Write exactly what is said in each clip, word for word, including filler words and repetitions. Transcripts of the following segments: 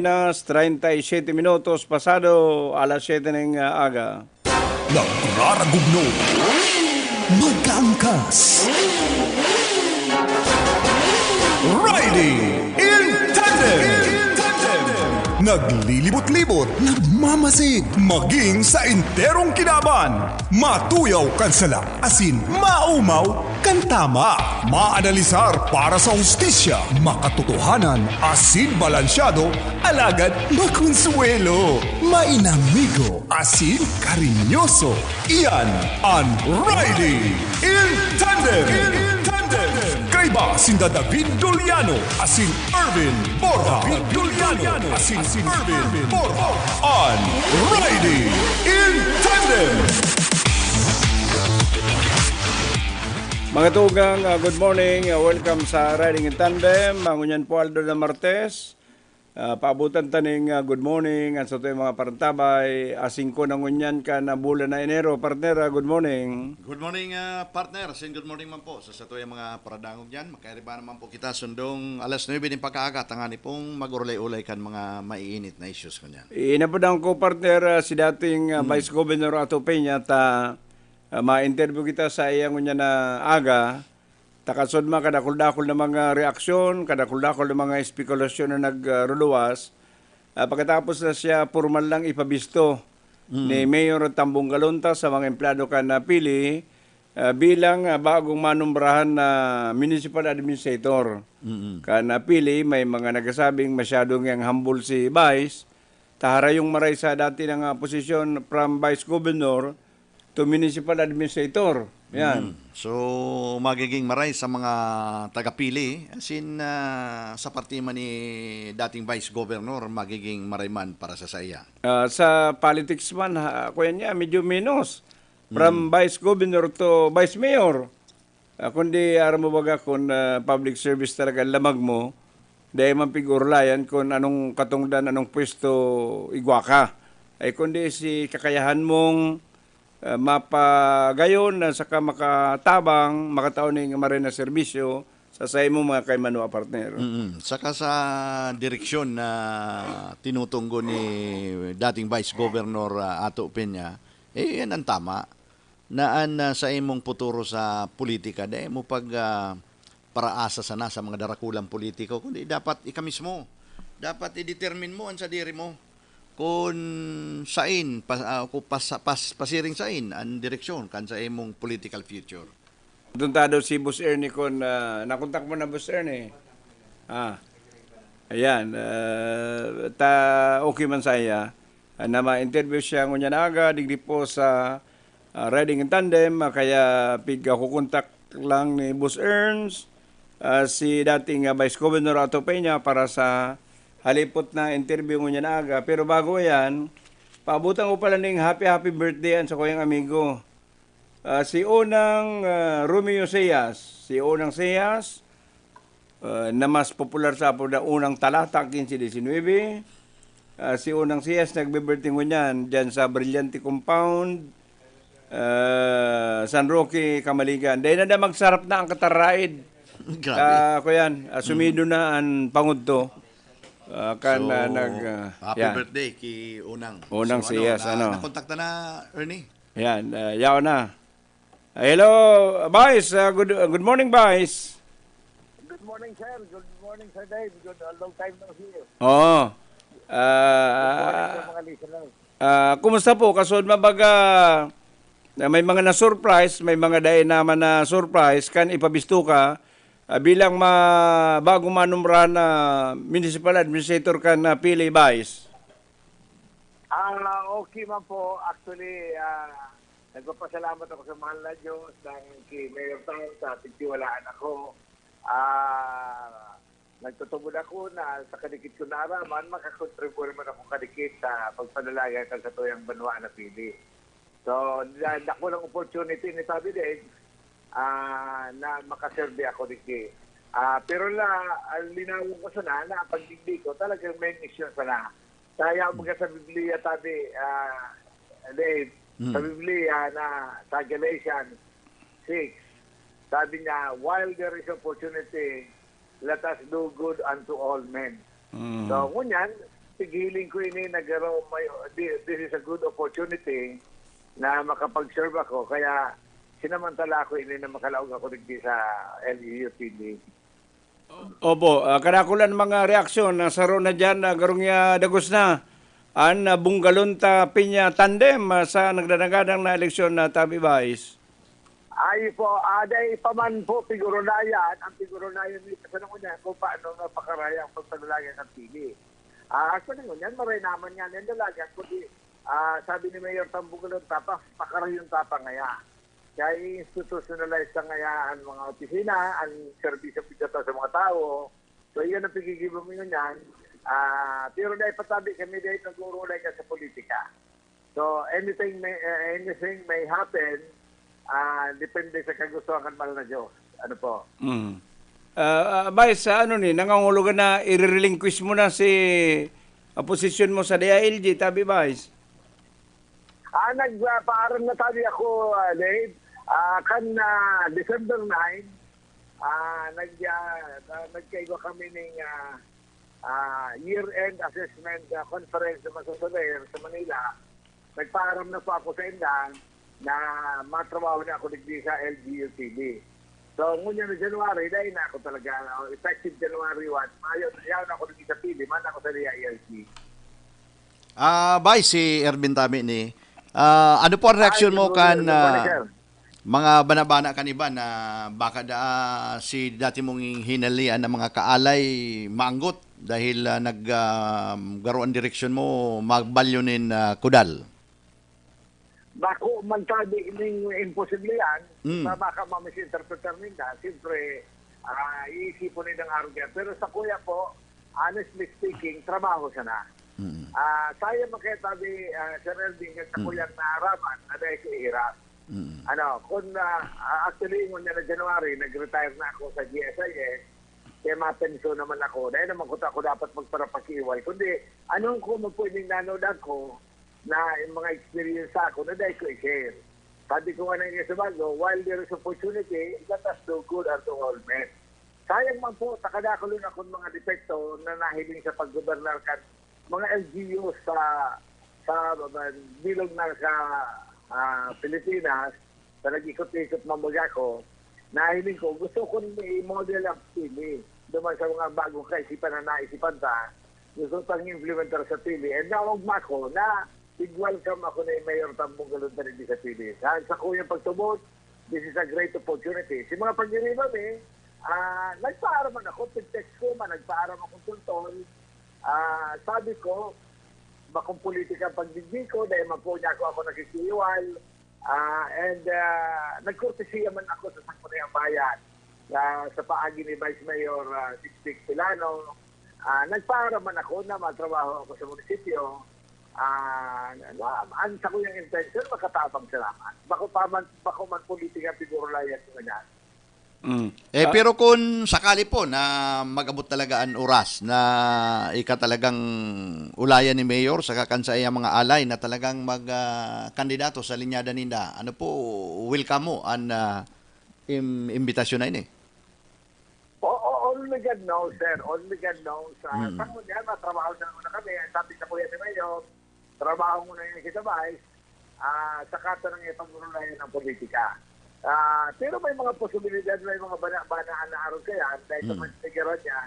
Pilipinas, treinta y siete minutos pasado alas siete ning, ah, aga. Nagraragugno. Magkaangkas. Riding in tandem. Naglilibot-libot, nagmamasid, maging sa enterong kinaban. Matuyaw kan sala, asin maumaw kan tama. Maanalisar para sa hustisya, makatotohanan, asin balansyado, alagad makonsuwelo, mainamigo, asin karinyoso. Iyan an Riding in Tandem. Kaiba sinda David Doliano asin Erwin Borja. David Doliano asin Erwin Borja. An Riding in Tandem. Mga tugang, ah, good morning. Ah, welcome sa Riding in Tandem. Ah, ngunyan po, aldaw na Martes. Ah, paabutan ta ning, ah, good morning an satuyang mga parantabay. Asin ko na ngunyan kan, ah, bulan na Enero. Partner, ah, good morning. Good morning, ah, partner. Asin good morning man po sa satuyang mga paradangog diyan. Makairiba naman po kita sundong alas nuebe nin pagkaaga, tangani pong mag-urulay-ulay kan mga maiinit na issues ngunyan. Inapodan ko, partner, ah, si dating, ah, Hmm. Vice Governor Ato Peña ta, ah, ma-interview kita sa iya ngunyan na aga. Takasod man kadakul-dakul na mga reaksyon, kadakul-dakul na mga espekulasyon na nagruluwas. Ah, pagkatapos na siya pormal lang ipabisto Mm. ni Mayor Tambong Galunta sa mga empleyado kan, ah, Pili, ah, bilang, ah, bagong manumbrahan na municipal administrator. Mm. Kan, ah, Pili, may mga nagsasabing masyado ngang humble si Vice, ta harayong maray sa dati niyang, ah, posisyon from Vice Governor to Municipal Administrator. Yan. Mm. So, magiging maray sa mga taga-Pili, asin, ah, sa parte man ni dating Vice Governor, magiging maray man para sa saiya. Ah, sa politics man, ha, kuya niya, medyo menos. From Mm. Vice Governor to Vice Mayor. Ah, kundi aram mo baga kun, ah, public service talaga lamag mo, dai man pig-urulayan kun anong katongdan, anong pwesto igwa ka. Ay kundi si kakayahan mong, ah, mapagayon na saka makatabang, makatao ning maray na serbisyo sa saimong mga kaimanwa, partner. Mm. Saka sa direksyon na tinutunggo ni dating Vice Governor, ah, Ato Peña, eh, yan ang tama. Na an, ah, saimong futuro sa politika, dai mo pag, ah, paraasa sana sa mga darakulang politiko, kundi dapat ika mismo. Dapat i-determine mo an sadiri mo kun sain, pa, ah, kung pas-, pas-, pasiring sain an direksyon kan saimong political future. Duntado si Boss Ernie kun, ah, nakontak mo na, Boss Ernie? Ah, ayan, ah, ta, okay man saya, ah, na ma-interview siya ngunyan na aga, digdi po sa, ah, Riding in Tandem, ah, kaya pig-, ah, kukontak lang ni Boss Ernst, ah, si dating, ah, Vice Governor Ato Peña para sa halipot na interview ngunyan na aga. Pero bago yan, paabutan ko pala ning happy, happy birthday an sakuyang amigo. Ah, si Unang, ah, Romeo Seyas. Si Unang Seyas, ah, na mas popular sa apod na Unang Talata, quince diecinuebe. Ah, si Unang Seyas nagbe-birthday ngunyan diyan sa Brillante Compound, ah, San Roque, Camaligan. Dai na da magsarap na ang kataraid. Grabe. Ah, kuyan, ah, sumido na an pangudto. Ah, kan, So, ah, nag, ah, happy yan. birthday ki Unang. Unang So, ano, Seyas, na, ano? nakontakta na, Ernie? Yan, ah, yaon na. Ah, hello, Vice. Ah, good, ah, good morning, Vice. Good morning, sir. Good morning, Sir Dave. Good, ah, long time no hear. Oo. Good morning Ah, sa mga listeners. ah, kumusta po? Kasuod mabaga, na may mga na-surprise, may mga dai naman na-surprise, kan ipabisto ka, ah, bilang ma-, bagong manumbrahan na municipal administrator kan, ah, Pili, Vice. Ah, okay man po. Actually, ah, nagpapasalamat ako sa mahal na Diyos dahil kay Mayor Tan sa pagtiwalaan ako. Ah, nagtutubod ako na sa kadikit ko naaraman, makakontribute man ako kadikit sa pagpadalagan kan satuyang banwa na Pili. So, da-, dakulang opportunity ni Sabi Dave, ah, na makaserbi ako digdi. Ah, pero la, ah, linawon ko sana na pagdigdi ko, talagang may misyon sana. Kaya baga sa Biblia, sabi, ah, Dave, Mm. sa Biblia na sa Galatians six, sabi niya, "While there is opportunity, let us do good unto all men." Mm. So, ngunyan, pighiling ko ini na garo may, thi-, this is a good opportunity na makapag-serve ako. Kaya sinamantala ko ini na makalaog ako digdi sa L G U T V. Opo, ah, kadakul an mga reaksyon na saro na diyan, ah, garong ya dagos na an, ah, Bungalon ta Piña tandem, ah, sa nagdanagadang na eleksyon na Tabi Vice. Ay po, ah, dai pa man po pigurulayan, ang pigurulayan ni sa nako niya kung paano nga pakarahay ang pagpanalangin ng pili. Ah, sa nako niyan, maray naman nga nindalagan, kundi, ah, sabi ni Mayor Tambungalon, tapang, pakarayon tapang ngaya. Kaya i-institutionalize sa ngaya ang mga opisina, ang serbisyo pigkata sa mga tao. So, iyan ang paggigibo mo niyan. Ah, pero dahil patabi kami, dahil nag-uurulay ka sa politika. So, anything may, eh, anything may happen, ah, depende sa kagustuhan kan mahal na Diyos. Ano po? Mm. Ah, ah, Vice, sa ano ni, nangangulugan na i-relinquish mo na si, ah, posisyon mo sa D I L G, tabi, Vice? Ah, nagpaaram na tabi ako, ah, Dave. Ah, kan, ah, December nine, ah, nag-, ah, ah, nagkaigwa kami ning, ah, ah, year-end assessment, ah, conference na masasaler sa Manila. Nagpaaram na po ako sa inda na matrabaho na ako digdi sa L G U T V. So, ngunyan na January, dahil na ako talaga, oh, effective January one, mayo, yaw na ako digdi sa P D, man ako sa D I L G. Ah, Vice, si Ervin Tami ni, ah, ano po ang reaksyon Ay, mo good morning, kan, good morning, ah, sir. mga bana-bana kan iba na baka da, si dati mong hinalian na mga kaalay maanggot dahil, ah, nag, ah, garo an direksyon mo, magbalyo nin, ah, kudal? Bako man tabi ning imposible yan, Mm. na baka ma-misinterpretar ninda, siyempre, ah, iisipon nindang arog yan. Pero sa kuya po, honestly speaking, trabaho sana. Mm. Ah, sayang man kaya tabi, ah, Sir Elvin, nga sa Mm. kuyang naaraman, na dahil sa hirap. Mm. Ano, kung, ah, ah, actually, ngunyan na January, nag-retire na ako sa G S I S, kaya mapensyon naman ako. Dahil naman ko ako dapat magparapakiwal. Kundi, anong ko mapwedeng nanood ako na yung mga experience sa ako na dahil ko i-share. Sabi ko nga na nga sa bago, while there is opportunity, let us do good unto all men. Sayang man po, takadakulon akong mga depekto na nahiling sa paggobernar kan mga L G U sa, sa bilog na sa, ah, Pilipinas, sa nag-ikot-ikot mambaga ko, nahiling ko, gusto ko i-model ang P I L I. Duman sa mga bagong kaisipan na naisipan ta, gusto tang implementar sa P I L I. And naugma ko na ig-welcome ako ni Mayor Tambong Galuntarig sa P I L I. Sa, sa kuyang pagtubod, this is a great opportunity. Si mga pag-iriba mi, ah, nagpaaram man ako, pag-text ko man, nagpaaram ako tungtol. Ah, sabi ko, bakong politika ang pagdigdi ko, dahil man po niya ako, ako nakikiiwal. Ah, and, ah, nagkortesiya man ako sa Sangguniang Bayan, ah, sa paagi ni Vice Mayor, ah, Sixto Pilano. Ah, nagpaaram man ako na matrabaho ako sa munisipyo. Ah, na, ang sa kuyang intention, makatabang salamat. Bako pa man, bako man politika, siguro layan ko na. Mm. Eh, Ah? pero kung sakali po na mag-abot talaga an oras na ika talagang ulayan ni Mayor saka kan saiyang mga alay na talagang mag, ah, kandidato sa linyada ninda, ano po, welcome mo an, ah, im-, imbitasyon na ini? O-, o-, only God knows, sir. Only God knows. Ah, Mm. sa ngunyan, matrabaho na muna kami. Ang sabi sa kuya ni Mayor, trabaho muna yung kita, Vice. Ah, saka ito nang ipag-urulayan ng politika. Ah, pero may mga posibilidad, may mga bana-banaan na araw kaya, dahil sa Mm. mga tinigaran niya.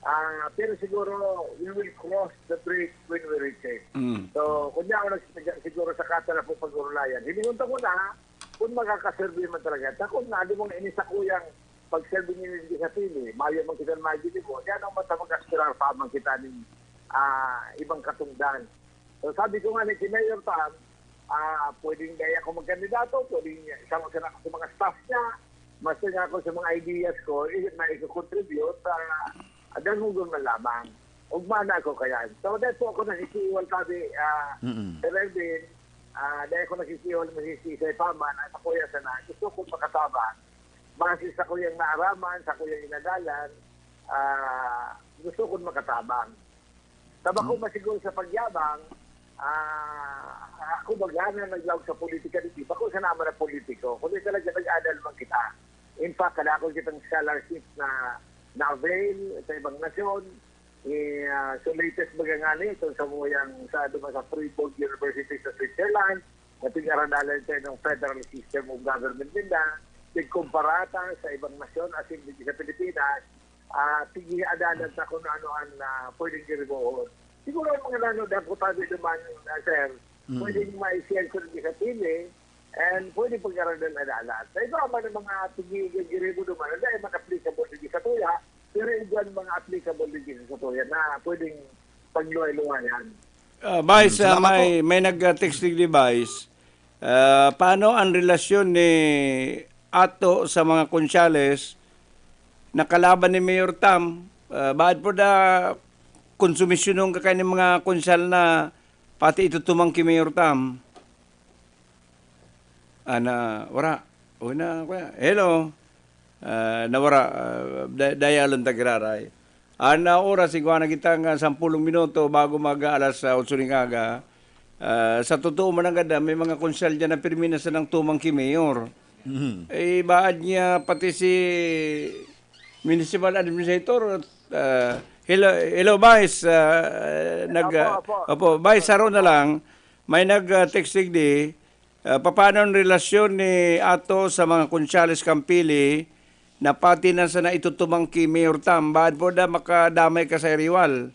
Ah, pero siguro, we will cross the bridge when we reach it. Mm. So, kung di ako nagsisiguro sa kata na po pag-urulayan, hiningon ko na, kung makakaserve man talaga. Takot na, di mo nga ini sa kuyang pagserve niya sa P I L I, mayo man kita na magiging mo, yan ang mata mag-aspirar pa man kita ning, ah, ibang katungdan. So, sabi ko nga ni si Mayor Pam, ah, pwedeng dai ako magkandidato, pwedeng isang ko sana ako sa mga staff niya, mas nga ako sa mga ideas ko, i-, na i-contribute, ah, danghogon man lamang. Ugma na ako kaya. So, dahil po ako nakikiwal sabi, ah, Mm-mm. Sir Elvin, ah, dahil ako nakikiwal, masisisay pa man, at ako yan sana, gusto ko makatabang. Base sa kuyang naaraman, sa kuyang inadalan, ah, gusto ko makatabang. Sa bako Mm. masiguro sa pagyabang, ah, ako baga na naglaog sa politika, di ba? Kung saan naman ang politiko, kundi talaga nag-adal man kita. In fact, kadakol kitang scholarship na na-avail sa ibang nasyon. Eh, ah, so latest baga ngani, itong sa muyang sa, duman sa Freiburg University sa Switzerland, na pig-aradalan siya ng federal system of government ninda, pigkumpara ta sa ibang nasyon, asin digdi sa Pilipinas, ah, pig-aadalan ta kung ano ang, ah, pwedeng giribohon. Siguro ang mga nanood ang kutabi duman, ah, sir, Mm. pwedeng ma-share ko rin sa pili, and pwede pag-aralan na lahat. Sa iba man ang mga pigi-, giribo duman, dahil mag-applicable din sa tuya, pero iba ang mga applicable din sa tuya na pwedeng pagluhay-luhayan. Ah, Vice, Mm, ah, salamat may, po. may nag-text digdi, Vice. Ah, paano ang relasyon ni Ato sa mga konsyales na kalaban ni Mayor Tam? Ah, baad po da konsumisyonong ka kaini mga konsyal na pati itutumang ki Mayor Tam? Ana, wara. Uy na, kuya. Hello. Ah, nawara, ah, da-, dayalon ta giraray. An, ah, oras, igwa na kita nga sampulong minuto bago mag-alas, ah, otso ning aga. Ah, sa totoo man nanggad, ah, may mga konsyal diyan na pirmi na sanang tumang ki Mayor. Mhm. Eh, baad niya pati si Municipal Administrator, ah, hello, hello, Vice, ah, nag, Opo, ah, opo. opo, Vice, saro na lang, may nag, ah, text digdi, ah, papaano ang relasyon ni Ato sa mga konsyales kan pili na pati na sana itutumang ki Mayor Tam? Baad po da makadamay ka sa rival?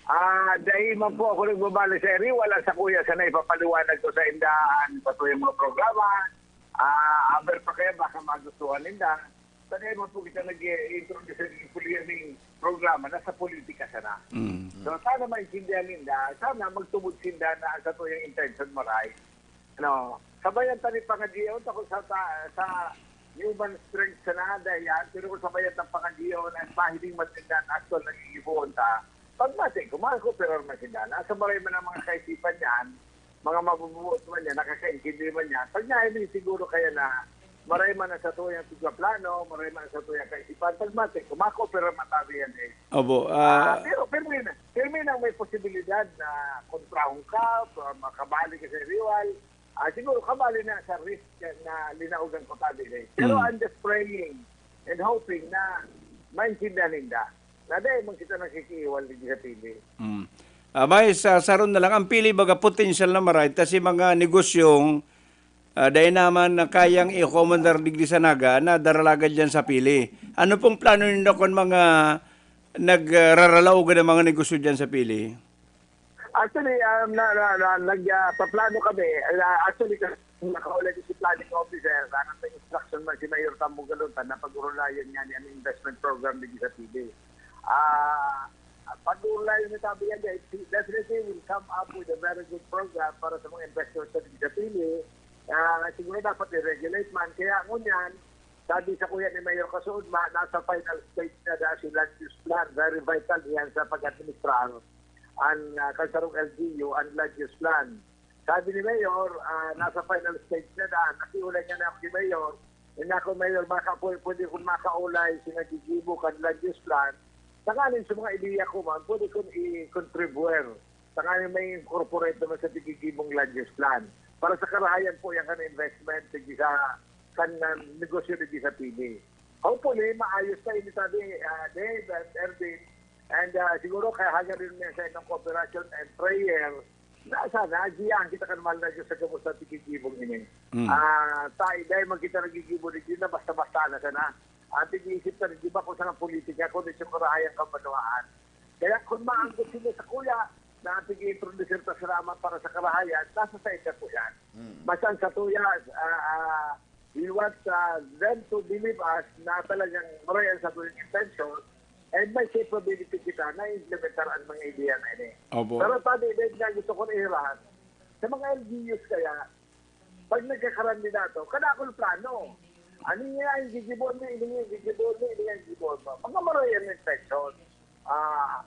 Ah, dai man po ako nagbabali sa iri. Wala sa kuya sana ipapaliwanag ko sa indahan, sa tuyang mga programa. Ah, aber pa kaya baka magustuhan ninda. Sa dai man po kita nag-i-introduce ng puli-, ning programa na sa politika sana. Mm. So, sana maintindihan ninda, sana magtubod sinda na sa tuyang intention maray. Ano, sabayan ta ni pangadyeon, takot sa, sa, sa human strength sana, dai yan. Pero kung sabayan ta pangadyeon, ang mahiling man ninda ang actual na gigibohon ta, pagmati ko, makakooperar man sinda. Nasa maray man ang mga kaisipan niyan, mga mabubuot man niya, nakakaintindi man niya. Pag nahiling siguro kaya na maray man ang satuyang tigwa plano, maray man ang satuyang kaisipan, pagmati ko, makakooperar man tabi yan eh. Opo, Ah, ah, pero pirmi na, pirmi nang may posibilidad na kontrahon ka, pa-, makabali ka sa rival. Ah, siguro kabali na sa risk na linaogan ko tabi eh. Pero Mm. I'm just praying and hoping na maintindihan ninda na dahil man kita nakikiiwal digdi sa pili. Mm. Ah, may sa, saro na lang, ang pili baga potensyal na maray, ta si mga negosyong, ah, dai naman na kayang i-accommodar digdi sa Naga, na daralagan diyan sa pili. Ano pong plano ninyo kun mga nagraralaogan ng mga negosyo diyan sa pili? Actually, um, na, na, na, nag, ah, paplano kami. Ah, actually, nakaulay si planning officer, sana may instruction man si Mayor Tambo Galuntan na pag-urulayan niya ni ang investment program digdi sa pili. Ah, pag-urulayan niya, sabi niya, guys, definitely will come up with a very good program para sa mga investors sa digdi sa pili. Ah, siguro dapat i-regulate man. Kaya ngunyan, sabi sa kuya ni Mayor Kasuod, ma-, nasa final stage na daw si land use plan. Very vital yan sa pag-administrar ang, ah, kansarong L G U, ang land use plan. Sabi ni Mayor, ah, nasa final stage na daw. Nakiulay nga na ako ni Mayor. Yung ako, Mayor, baka pwede, pwede kung makaulay si naggigibo kan land use plan. Tanganing sa mga ideya ko man, pwede kong i-contribute. Tanganing may incorporate naman sa tigigibong land use plan. Para sa karahayan po yan kan investment, digdi sa kan, ah, negosyo digdi sa pili. Hopefully, maayos na ini sabi, ah, Dave and Ervin. And, ah, siguro kaya hagarin niya sa inyong cooperation and prayer na sana, giyaan kita kan mahal na Diyos sa gabos na tigigibong ini. Mm. Ah, tayo, dahil man kita nagigibo digdi na basta-basta na sana. Ang tig-iisip ta, di ba, kung sa politika, kung di siya karahayan kan banwaan. Kaya kung maanggot sila sa kuya, na ang tig-introduce ta salamat para sa karahayan, nasa sa ida po yan. Mm. Basta ang sa tuya, ah, ah, we want, ah, them to believe us na talagang maray ang satuyang intention and may capability kita na implementar ang mga ideya na ini. Opo. Pero sabi, dahil nga gusto ko na ihirahan, sa mga L G Us kaya, pag nagkakarandidato, kadakol plano. Ano nga ang gigibohon mo, ano nga ang gigibohon mo, ano nga ang gigibohon mo. Mga maray ang intention. Ah,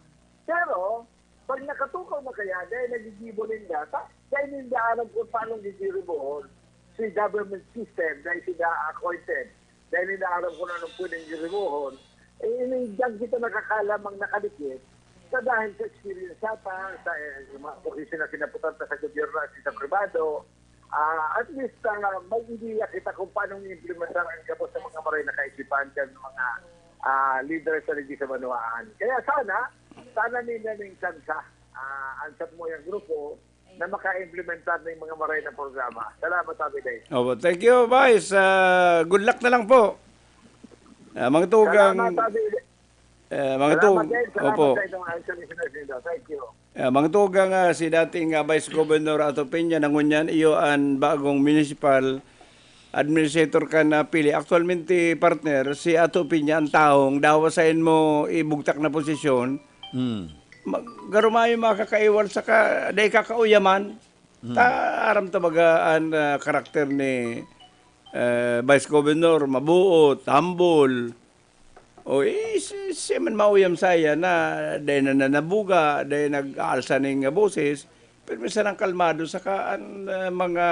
pero, pag nakatukaw na kaya, dahil nagigibo ninda, ta-, dahil ninda alam kung paano gigiribohon si government system, dahil sila acquainted, dahil ninda alam kung anong pwedeng giribohon, eh, ini-, diyan kita nakakalamang nakadikit sa dahil sa experience sa ta, sa, eh, yung mga posisyon na kinaputan ta sa gobyerno at sa pribado, ah, at least, ah, may ideya kita kung paano i-implementar ang gabos sa mga maray na kaisipan kan mga, ah, leaders sa ligi sa banwaan. Kaya sana, Sana nila ning tsansa, ah, ang sa mga grupo na maka-implementar ng mga maray na programa. Salamat, Abi Day. Opo, thank you, Vice. Ah, good luck na lang po. Ah, mga tugang, Salamat, Abi Day. Ah, mga Salamat tug-, din. Salamat opo. Sa inyong answer, listeners nito. Thank you. Ah, mga tugang, ah, si dating, ah, Vice Governor Ato Peña, na ngunyan iyo an bagong municipal administrator kan, ah, pili. Actualmente, partner, si Ato Peña ang taong dawa sain mo ibugtak na posisyon. Hmm. Mag-, garo mayo makakaiwal saka dai kakauyaman. Hmm. Ta, aram ta baga an, ah, karakter ni, eh, Vice Governor, mabuot, humble. O, eh, si, siya man mauyam saya na dai na nanabuga, dai nag-aalsa ning boses, pero minsan ang kalmado, saka an, ah, mga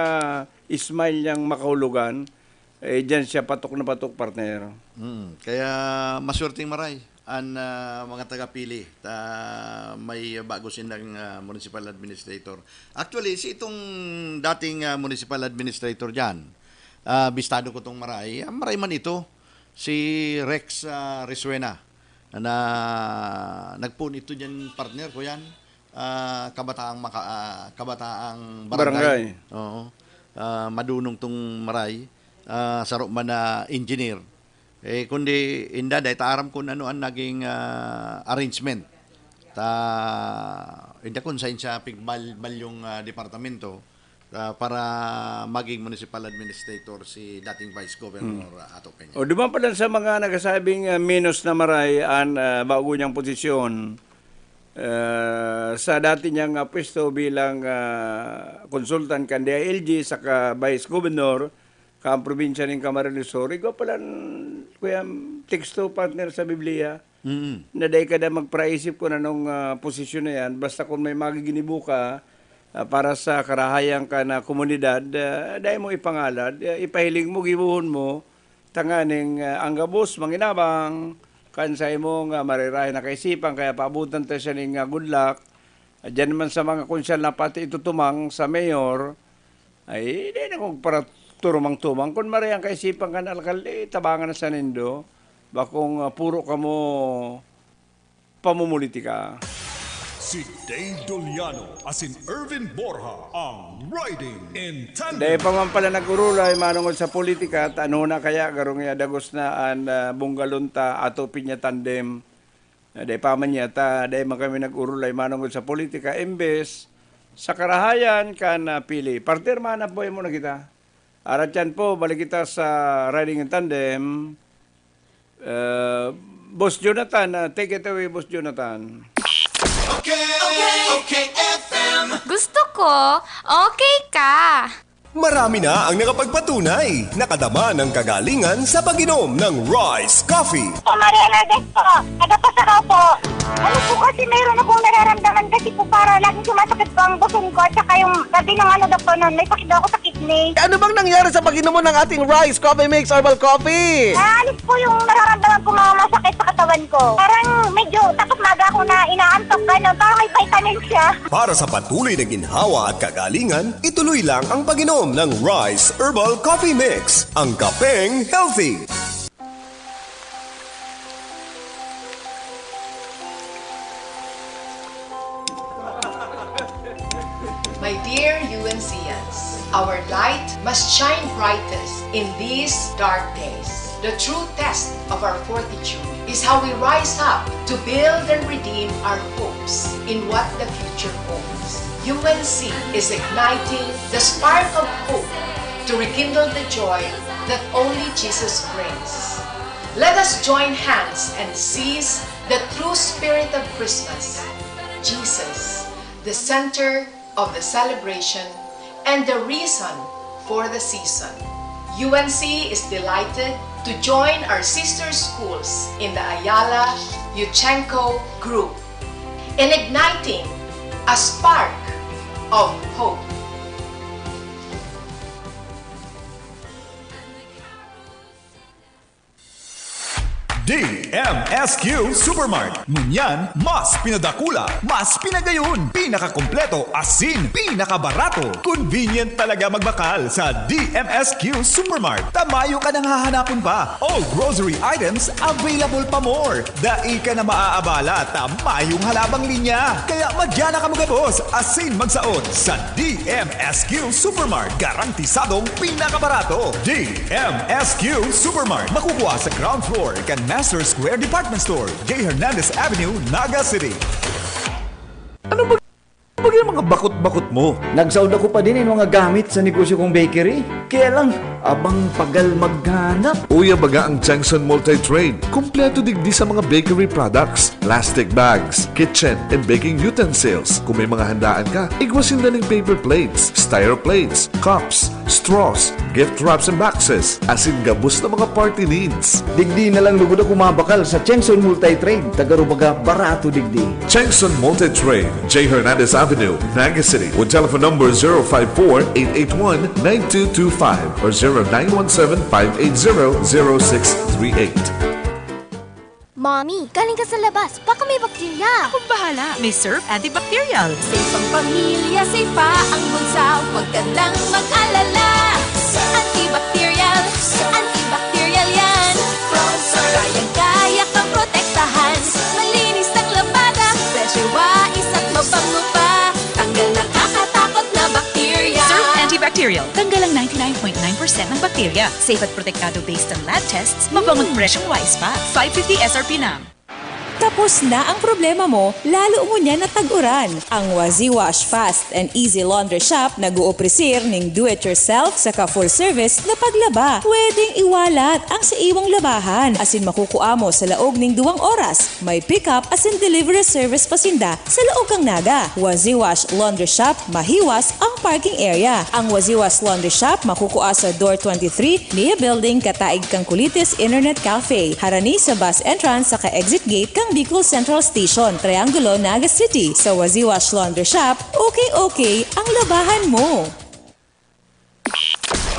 smile niyang makahulugan, eh, diyan siya patok na patok, partner. Mm, kaya maswerteng maray an, ah, mga taga-pili ta may bago sindang, ah, municipal administrator. Actually, si itong dating, ah, municipal administrator diyan, ah, bistado ko tong maray, ah, maray man ito, si Rex, ah, Resuena, na nagpoon ito diyan, partner ko yan, ah, kabataang maka-, ah, kabataang barangay. Barangay. Oo. Ah, madunong tong maray, ah, saro man na engineer. Eh, kundi inda, dahil ta aram kung ano ang naging, ah, arrangement. Ta, inda kung saan siya pigmal-, malyong, ah, departamento, ah, para maging municipal administrator si dating Vice Governor, Hmm. ah, Ato Peña. O, duman pa lang sa mga nagsasabing, ah, minus na maray an, ah, bago niyang posisyon, ah, sa dati niyang, ah, pwesto bilang, ah, consultant kan D I L G saka Vice Governor kan probinsya nin Camarines Sur, igwa palan, kuya, teksto, partner, sa Biblia, Mm. na dai ka na magpraisip kung anong, ah, posisyon na yan. Basta kung may magiginibo ka, ah, para sa karahayan kan, ah, komunidad, ah, dai mo ipangalad, ah, ipahiling mo, gibohon mo, tanganing, ah, ang gabos, manginabang, kan sa imong, ah, marirahay na kaisipan, kaya paabutan ta siya ning, ah, good luck. Ah, diyan naman sa mga konsyal na pati itutumang sa mayor, ay, di na kung para turumang-tumang. Kun maray ang kaisipan kan alkalde, tabangan na sa nindo. Bakong, ah, puro kamo pamumulitika. Si Dave Doliano asin Erwin Borja ang Riding in Tandem. Dai pa man pala nag-urulay manongod sa politika, ta ano na kaya garong iya dagos na an, ah, bunggalon ta ato pinya tandem. Na dai pa man niya ta, dai man kami nag-urulay manongod sa politika, imbes sa karahayan kan, ah, pili. Partner, mahanap buhay muna kita. Arat yan po, balik kita sa Riding in Tandem. Uh, Boss Jonathan, ah, take it away, Boss Jonathan. Okay, okay, F M. Gusto ko, okay ka. Marami na ang nakapagpatunay, nakadama ng kagalingan sa pag-inom ng Rice Coffee. Po, Maria Lourdes po. Taga Pasacao po. Ano po kasi, mayroon akong nararamdaman kasi po, para laging sumasakit po ang buson ko at saka yung sabi ng ano, doktor nun, may sakit daw ako sa kidney. Ano bang nangyari sa pag-inom mo ng ating Rice Coffee Mix Herbal Coffee? Ah, alis po yung nararamdaman ko, mga masakit sa katawan ko. Parang medyo takot maaga ako na inaantok, gano'n. Parang may vitamin siya. Para sa patuloy na ginhawa at kagalingan, ituloy lang ang pag-inom ng Rice Herbal Coffee Mix, ang kapeng healthy. My dear U N Cans, our light must shine brightest in these dark days. The true test of our fortitude is how we rise up to build and redeem our hopes in what the future holds. U N C is igniting the spark of hope to rekindle the joy that only Jesus brings. Let us join hands and seize the true spirit of Christmas, Jesus, the center of the celebration and the reason for the season. U N C is delighted to join our sister schools in the Ayala Yuchenco Group in igniting a spark of hope. D M S Q Supermart. Ngunyan, mas pinadakula, mas pinagayon, pinakakompleto, asin pinakabarato. Convenient talaga magbakal sa D M S Q Supermart. Ta mayo ka nang hahanapon pa. All grocery items available pa more. Dai ka na maaabala ta mayong halabang linya. Kaya madya na kamo gabos asin magsaot sa D M S Q Supermart. Garantisadong pinakabarato. D M S Q Supermart. Makukuha sa ground floor kan Master Square Department Store, J Hernandez Avenue, Naga City. Ano ba, ba yung mga bakot-bakot mo? Nagsaod ako pa din yung mga gamit sa negosyo kong bakery. Kaya lang, abang pagal maghanap. Uya baga ang Changson Multi-Trade. Kompleto digdi sa mga bakery products, plastic bags, kitchen and baking utensils. Kung may mga handaan ka, igwa sinda ning paper plates, styro plates, cups, straws, gift wraps and boxes, asin gabos na mga party needs. Digdi na lang lugod ako mabakal sa Chengson Multi-Trade. Tagarubaga, barato digdi. Chengson Multi-Trade, J Hernandez Avenue, Naga City, with telephone number zero five four, eight eight one, nine two two five or zero nine one seven, five eight zero, zero six three eight. Mommy, galing ka sa labas. Baka may bakterya. Akong bahala. May Surf Antibacterial. Safe ang pamilya, safe pa ang bulsa. Huwag ka nang mag-alala. Antibacterial, antibacterial yan. Kayang-kaya kang protektahan. Malinis ang labada. Fresh, wais at mabango pa. Tanggal nakakatakot na bakterya. Surf Antibacterial. Tanggal ang ninety-nine point nine percent ng bakterya. Safe at protektado based on lab tests. Mabango't presyong wais pa. Five fifty S R P na. Tapos na ang problema mo, lalo ngunyan na tag-uran. Ang Wazi Wash Fast and Easy Laundry Shop nag-oofrecer ning do-it-yourself saka full-service na paglaba. Pwedeng iwalat ang sa iwang labahan, asin makukua mo sa laog ning duwang oras. May pick-up asin delivery service pa sinda sa laog kan Naga. Wazi Wash Laundry Shop, mahiwas ang parking area. Ang Wazi Wash Laundry Shop makukua sa Door twenty-three, Nia Building, kataig kan Kulitis Internet Cafe, harani sa bus entrance saka exit gate kan Bicol Central Station, Triangulo, Naga City. Sa Wazi Wash Laundry Shop, okay-okay ang labahan mo.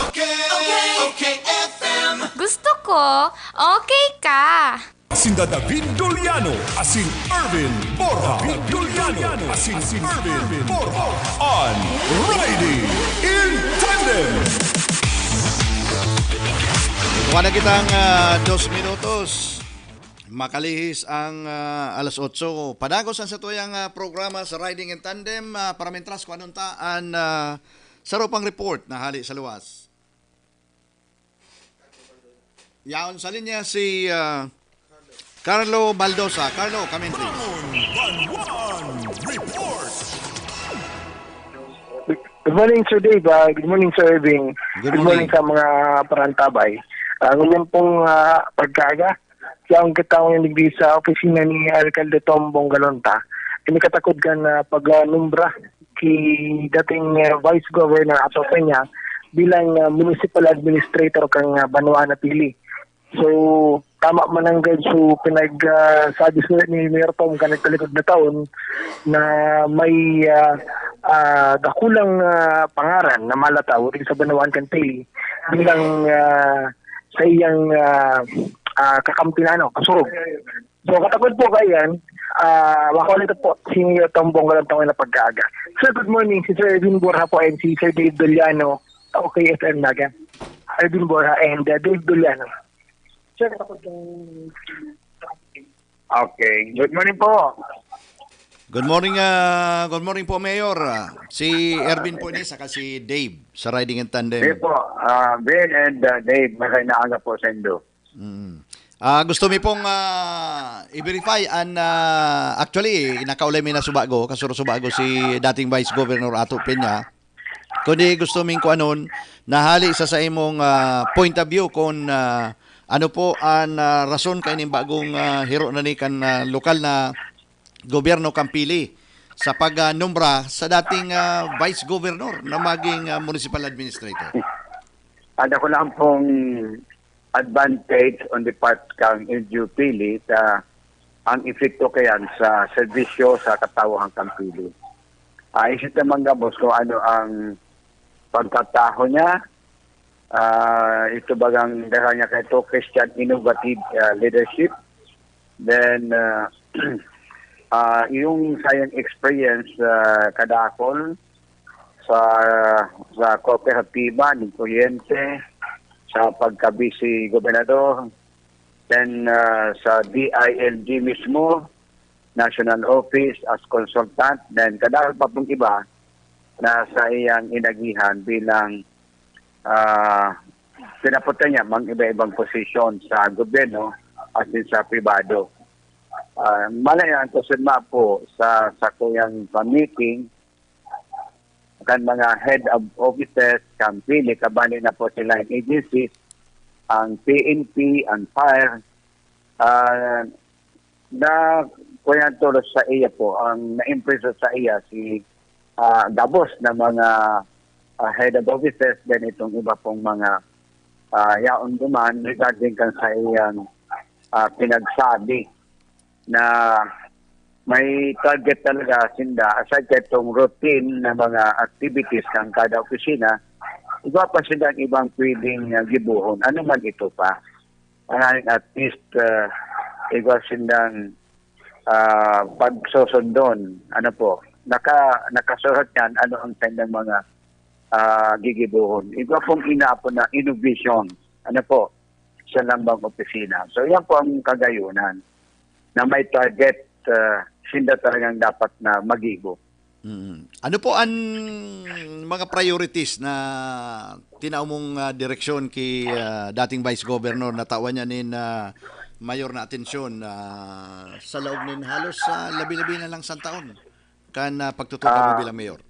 Okay, okay, okay, F M. Gusto ko, okay ka. Sinda David Doliano asin Erwin Borja. David Doliano asin Erwin Borja. On Riding in Tandem. Kuha na kitang, ah, dos minutos. Makalihis ang, ah, alas otso. Padagos ang satuyang, ah, programa sa Riding in Tandem. Ah, para mintras, kung anong ta-, an, ah, saro pang report na hali sa luwas. Yaon sa linya si, ah, Carlo Baldosa. Carlo, kami. Good morning, Sir Dave. Ah, good morning, Sir Irving. Good Good morning morning. Sa mga parantabay. Ah, ngayon pong, ah, pagkaaga, yaon kita ngayon digdi sa opisina ni Alcalde Tom Bongalonta. Ini katakod kan, ah, pag-anumbra ki dating, ah, Vice Governor Ato Peña bilang, ah, municipal administrator kan, ah, banwaan na pili. So, tama man nanggad so pinag, ah, sabi sa ni Mayor Tom kan nagtalikod na taon na may, ah, ah, dakulang, ah, pangaran na malataw din sa banwaan kan pili bilang, ah, sa iyang, ah, ah, kakampi na, ano, kasurog. So, katakod po kaiyan, ah, makulit po si Mayor Tom Bongalonta na pagkaaga. Sir, good morning. Si Sir Edwin Borja po and si Sir Dave Doliano, okay, F M Naga. Edwin Borja and, uh, Dave Doliano. Sir, katakod kang Okay. Good morning po. Good morning, ah, good morning po, Mayor. Ah, si Erwin po ini, saka si Dave sa Riding in Tandem. Sige po, ah, Ben and, ah, Dave, masay na aga po sa indo. Mm. Ah, gusto mi pong, ah, i-verify an, ah, actually, nakaulay mi na subago, kasuro subago si dating Vice Governor Ato Peña. Kundi gusto ming kuanon, nahali sa, sa imong, ah, point of view kung, ah, ano po an, ah, rason kaining bagong, ah, hiro na ni kan, ah, lokal na gobyerno kan pili sa pag, ah, nombra sa dating, ah, vice governor na maging, ah, municipal administrator? Ada ko lang pong advantage on the part kang L G U pili sa ang epekto kayan sa serbisyo sa katawhan kan pili. Ah, isip naman gabos kung ano ang pagkataho niya, Ah, ito bagang dara niya kaito, Christian Innovative, ah, Leadership. Then, ah, ah, yung sayang experience, ah, kadakol sa, sa kooperatiba nin kuryente, sa pagka-vice gobernador, then, ah, sa D I L G mismo, National Office as consultant, then kadakol pa pong iba na sa iyang inagihan bilang, ah, pinapunta niya mang iba-ibang posisyon sa gobyerno at din sa pribado. Ah, malayan ko sugma po sa, sa kuyang meeting kan mga head of offices, kan pili, kabali na po sila ang agencies, ang P N P, ang fire, ah, na kuya tulos sa iya po, ang na-impress sa iya si, ah, gabos na mga, ah, head of offices, then itong iba pong mga, ah, yaon duman regarding kan sa iyang, ah, pinagsabi na may target talaga sinda, aside kaitong routine na mga activities kan kada opisina, iba pa sila ang ibang pwedeng, ah, gibohon. Ano man ito pa. Maaaring at least, ah, iba sindang, ah, pagsosondon. Ano po, naka-, nakasurat yan, ano ang kanyang mga, ah, gigibohon. Iba pong inapon na innovation. Ano po, sa lambang opisina. So, yan po ang kagayunan na may target, ah, sinda talagang dapat na magibo. Mm. Ano po an mga priorities na tinao mong, ah, direksyon ki, ah, dating Vice Governor na tawan niya nin, ah, mayor na atensyon, ah, sa laog nin halos, ah, labi-labi na lang sangtaon kan, ah, pagtutubang mo Ah. bilang mayor?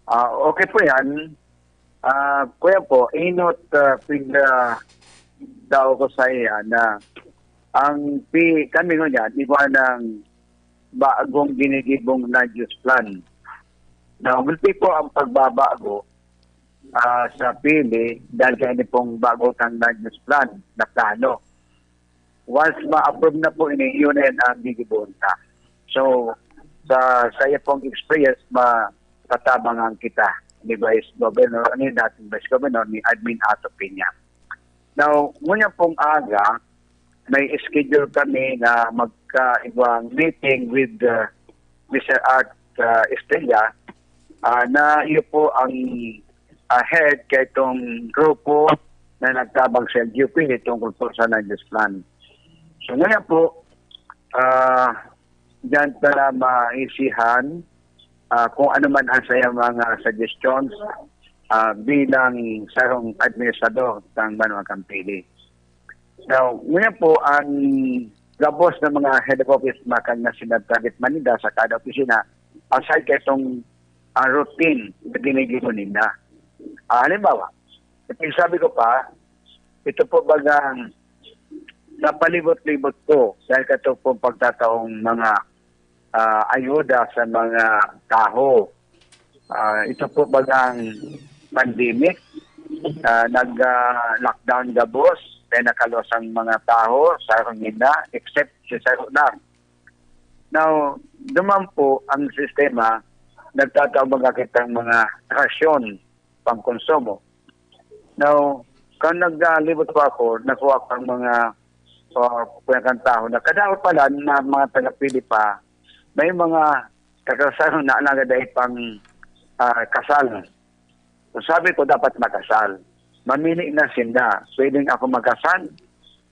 Ah, okay po yan. Ah, kuya po, inot, ah, pig-, ah, tao ko sa iya na ang pi-, kami ngunyan, iba ng bagong ginigibong land use plan. Now, multi po ang pagbabago, ah, sa pili dahil kaya ni pong bago kang land use plan na plano. Once ma-approve na po ini, yun na yan ang gigibohon ta. So, sa, sa iya pong experience, ma-, tatabangan kita ni Vice Governor, ni dating Vice Governor, ni Admin Ato Peña. Now, ngunyan pong aga, may schedule kami na magkaibang meeting with, uh, Mister Art, uh, Estrella, ah, na iyo po ang, ah, head kaitong grupo na nagtabang sa L G U P tungkol po sa land use plan. So, ngayon po, ah, diyan pala maisihan, ah, kung ano man ang sayang mga suggestions, ah, bilang sarong administrador ng Banwa Campili. Now, ngayon po, ang gabos ng mga head of office, makang na sila target man nila sa kada opisina, aside kaitong, ah, routine na ginigibo nila. Ah, halimbawa, ito yung sabi ko pa, ito po bagang napalibot-libot ko dahil kato pong pagtataong mga, ah, ayuda sa mga taho. Ah, ito po bagang pandemic, ah, nag, ah, lockdown gabos, kaya nakaluwas ang mga taho sa Rungina, except si Saro lang. Now, duman po ang sistema, nagtatao mga kitang mga rasyon, pangkonsumo. Now, kan naglibot po ako, nakuha ko ang mga, ah, kuya kan taho na kadakot pala na mga taga-Pili pa, may mga taga-Saro na nagdai pang, ah, kasal. So, sabi ko, dapat makasal. Mamili na sinda. Pwedeng ako makasal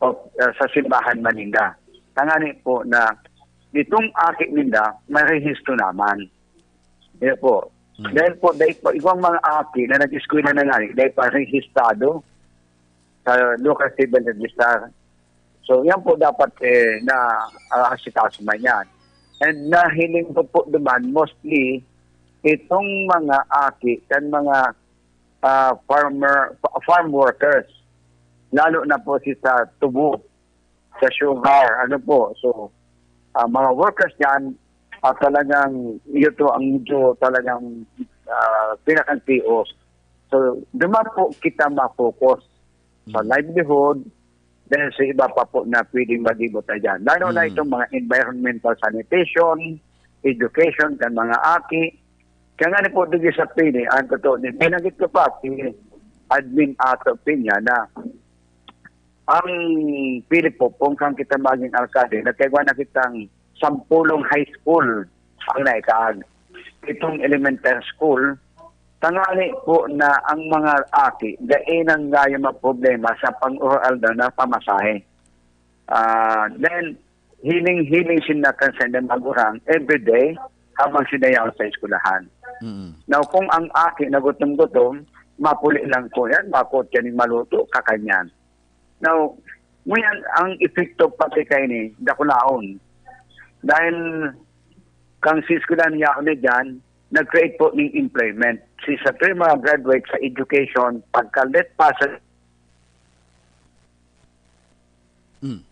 o, ah, sa simbahan man ninda. Tangani po na itong aki ninda, marehisto naman. Yan po. Hmm. Dahil po, dahil po, ibang mga aki na nag-eskwela na nga, dahil pa rehistado sa local civil register. So, yan po dapat, eh, na, ah, asikaso man yan. And nahiling ko po duman, mostly, itong mga aki, kan mga, ah, farmer, fa-, farm workers, lalo na po si sa tubo, sa sugar, ano po. So, ah, mga workers niyan, ah, talagang ito ang medyo talagang, ah, pinakang T O. So, duman po kita ma-focus sa Mm. livelihood, then sa iba pa po na pwedeng mag-ibot na dyan. Lalo na Mm. itong mga environmental sanitation, education, kan mga aki. Kaya nga ni po, dito sa Pili, ang totoo, binanggit ko pa, si Admin Ato Peña na ang Pili po, kung kan kita magin alkalde, nagkaigwa na kitang sampulong high school ang naikaag. Itong elementary school, tangali po na ang mga aki, dai nang gayo magproblema sa pang-ural na pamasahe. Ah, then, hiling-hiling sinda kan saindang magurang everyday habang sinda yaon sa eskwelahan. Mm. Now, kung ang aki nagutom-gutom, mapuli lang po yan, makot yan yung maluto, kakanyan. Now, ngunyan, ang epekto pati kaini, dakulaon. Dahil kang si eskwelahan yaon na dyan, nag-create po ng employment. Si sa tuwing mga graduate sa education, pagkalit pa sa Hmm.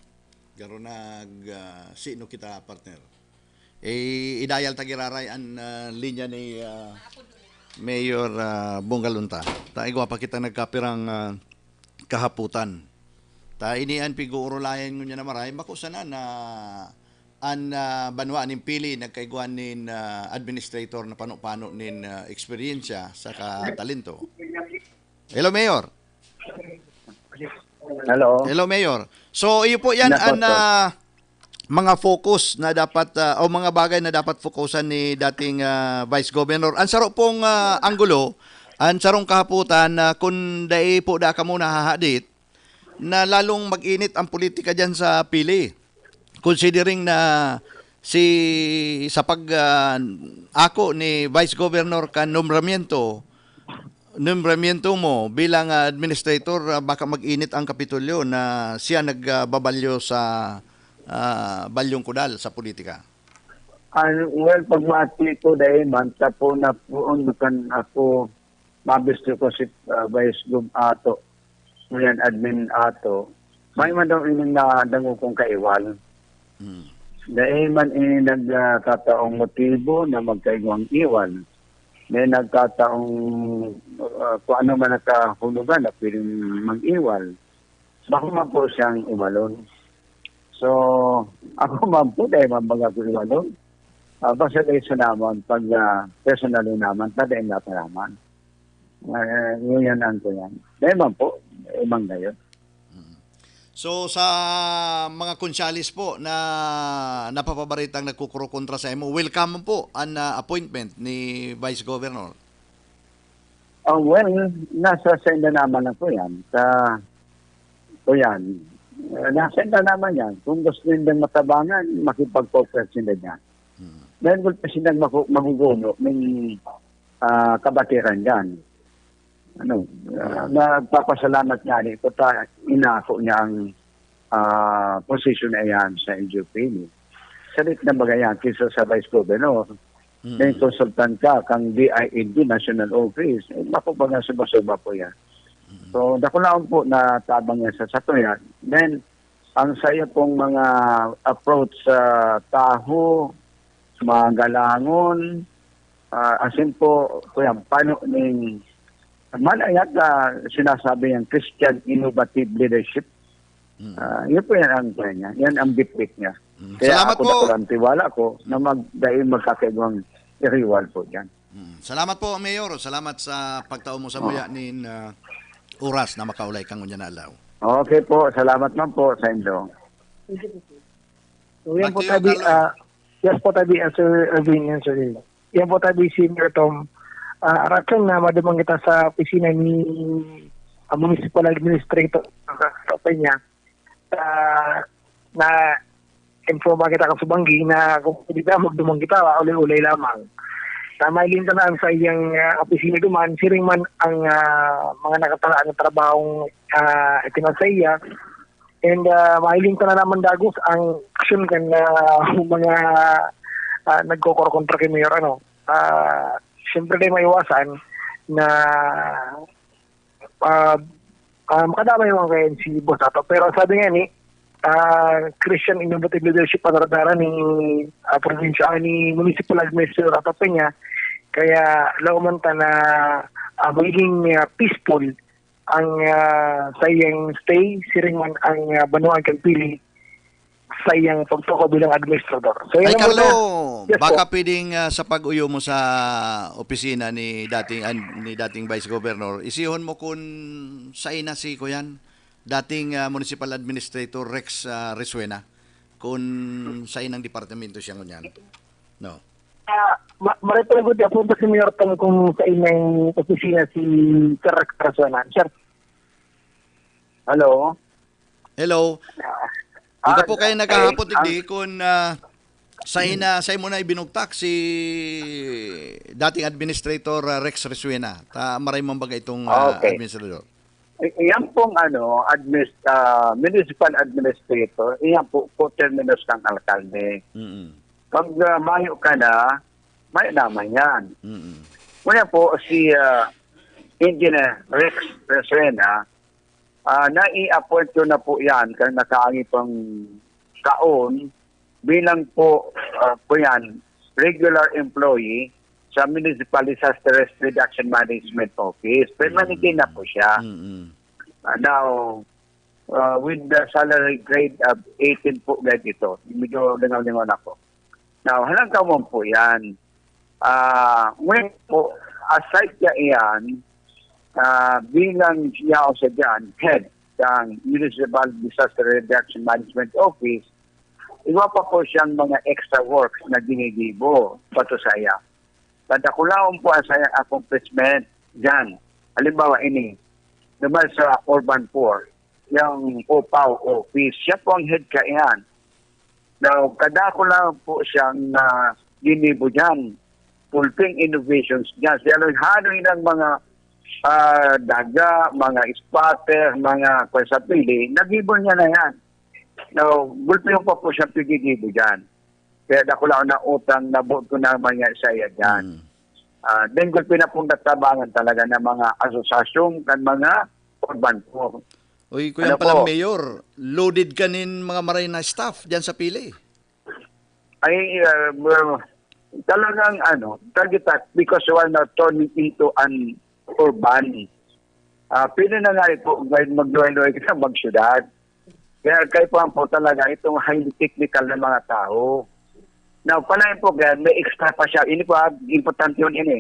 Garo nag ah, sino kita, partner? Eh, idayal ta giraray an ah, linya ni ah, Mayor ah, Bonggalunta. Ta igwa pa kita nagkapirang ah, kahaputan. Ta ini an pig-uurulayan ngunyan na maray, bako sana na an ah, banwa nin Pili nagkaigwa nin ah, administrator na pano-pano nin ah, eksperyensya saka talento. Hello, Mayor. Hello. Hello, Mayor. So, iyo po yan Nako, ang sir. ah, mga focus na dapat ah, o mga bagay na dapat fokusan ni dating ah, Vice Governor. Ang saro pong ah, anggulo, ang sarong kahaputan na kung dai po da kamo nahahadit, na lalong mag-init ang politika diyan sa Pili. Considering na si sa pag ah, ako ni Vice Governor kan nombramiento, nombramiento mo bilang ah, administrator, ah, baka mag-init ang Kapitolyo na siya nagbabalyo sa ah, balyong kudal sa politika. Ano, well, pagmati ko dahil man, tapo na po, kan ako, mabisto ko si ah, Vice Gov Ato, ngayon Admin Ato, may man daw ining nadango kong kaiwal. Hmm. Dahil man ini nagkataong motibo na magkaigwang iwal. May nagkataong ah, kung ano man nakahulugan na pwedeng mag-iwal. Bako man po siyang iwalon. So, ako man po, dahil man baga ko iwalon. Uh, basta dahil sa naman, pag uh, personally naman, tadain na pa naman. Uh, yun yan ang ko yan. Dahil man po, ibang gayon. So sa mga konsyalis po na napapabaritang nagkukurokontra sa imo, welcome po an ah, appointment ni Vice Governor. Oh, well, nasa senda naman na po yan. Sa, po yan. Uh, nasa senda naman yan. Kung gusto nilang matabangan, makipag-cooperate sila dyan. Hmm. Dahil gusto silang maku- magugulo ng uh, kabatiran dyan. Ano, uh, nagpapasalamat nga ni ko ta inako niya ang uh, position na yan sa L G U P. Salit na bagay yan kaysa sa Vice Governor. Mm. Then consultant ka kang D I L G National Office. Eh, bako baga suba-suba po yan. So, dakulaon po na tabang yan sa satuyan. Then, ang saya pong mga approach sa taho, mga galangon, uh, asin po, kuya, paano ning man yata sinasabi niyang Christian innovative leadership. Mm. Uh, yun po yan ang kuya niya. Yan ang bitbit niya. Mm. Kaya Salamat ako po. Dakulang tiwala ko na mag, dahil magkakaibang riwal po dyan. Mm. Salamat po, Mayor. Salamat sa pagtao mo sa muya nin ah, oras na makaulay kang unya na aldaw. Okay po, salamat man po sa inyo. So, yan po Mateo tabi, Carlo. Ah, yes po tabi, ah, Sir Erwin, yan Sir Lilo. Yan po tabi si Mayor Tom. Ah, aratsan na madumang kita sa opisina ni ah, Municipal Administrator sa niya. Ah, na informa kita kang subanggi na kung pwede na magdumang kita, ah, ulay-ulay lamang. Na mailing ka na ang sa iyang ah, opisina duman, siring man ang ah, mga nakataraan na trabahong uh, itinasaya. And uh, mahiling ka na naman dagos ang action kan uh, mga uh, nagkokorkontra kay Mayor ano. Uh, Siyempre di maiwasan na uh, uh, makadamay man kayan si Boss Ato. Pero sabi nga ni uh, Christian Innovative Leadership ang radara ni uh, probinsya ni Municipal Administrator Ato Peña. Kaya lauman ta na uh, magiging uh, peaceful ang ah, saiyang stay, siring man ang ah, banwaan kan Pili. sa iyang pagtukaw bilang administrador. So, yun Ay, lang Carlo, muna. Yes baka po. Pwedeng ah, sa pag-uyo mo sa opisina ni dating an- ni dating Vice Governor, isihon mo kun sain na si kuyan, dating ah, Municipal Administrator Rex ah, Resuena, kun sain ang departamento siya ngunyan. No. Ah, ma- maray pala gud, apunta si Mayor Tom kung sa inyong opisina si Sir Rex Resuena. Sir, hello? Hello. Ah, Ika po kayo ang- naghahapot ang- digdi kun ah, sa ina sa imo na ibinugtak si dating administrator ah, Rex Resuena. Ta maray man baga itong ah, Okay. Administrador. I- Iyan pong ano, admis, ah, municipal administrator, iyan po, coterminous ng alkalde. Mm. Pag ah, mayo ka na, mayo naman yan. Mm. Ngunyan po, si ah, Engineer Rex Resuena, ah, nai-appoint ko na po yan, kaya nakaangi pang taon, bilang po, ah, po yan, regular employee sa Municipal Disaster Risk Reduction Management Office. Permanente na po siya. Mm. Ah, now, uh, with the salary grade of eighteen po, ganito. Medyo lingaw-lingaw na po. Now, halang kamon po yan. Ah, ngayon po, aside niya iyan, ah, bilang siya o siya dyan, head ng Municipal Disaster Reduction Management Office, iba pa po siyang mga extra works na ginigibo pato saya. Padakulaon po ang sayang accomplishment dyan. Halimbawa, ini, naman sa Urban Poor, yung OPAW office, siya po ang head kaiyan. Now, kadakula po siyang na ginibo dyan. Pulping innovations dyan. Siya lang haloy ng mga ah, daga, mga spotter, mga kwan sa pili, nagibo niya na yan. Now, gulpi pa po siyang pigigibo dyan. Kaya dakula na utang na buot ko naman niya sa iya dyan. Mm. Ah, then gulpi na pong natabangan talaga ng mga asosasyon kan mga urban poor. Uy, kuya Ano palang po? Mayor, loaded ka nin mga maray na staff diyan sa pili. Ay, uh, well, talagang ano, target that because we are now turning into an urban. Ah, pwede na nga po, kahit magluhay-luhay ka sa magsyudad. Kaya kayo po po talaga, itong highly technical na mga tao. Now, palayan po, kaya may extra pa siya. Ini po, ah, importante yun, ini.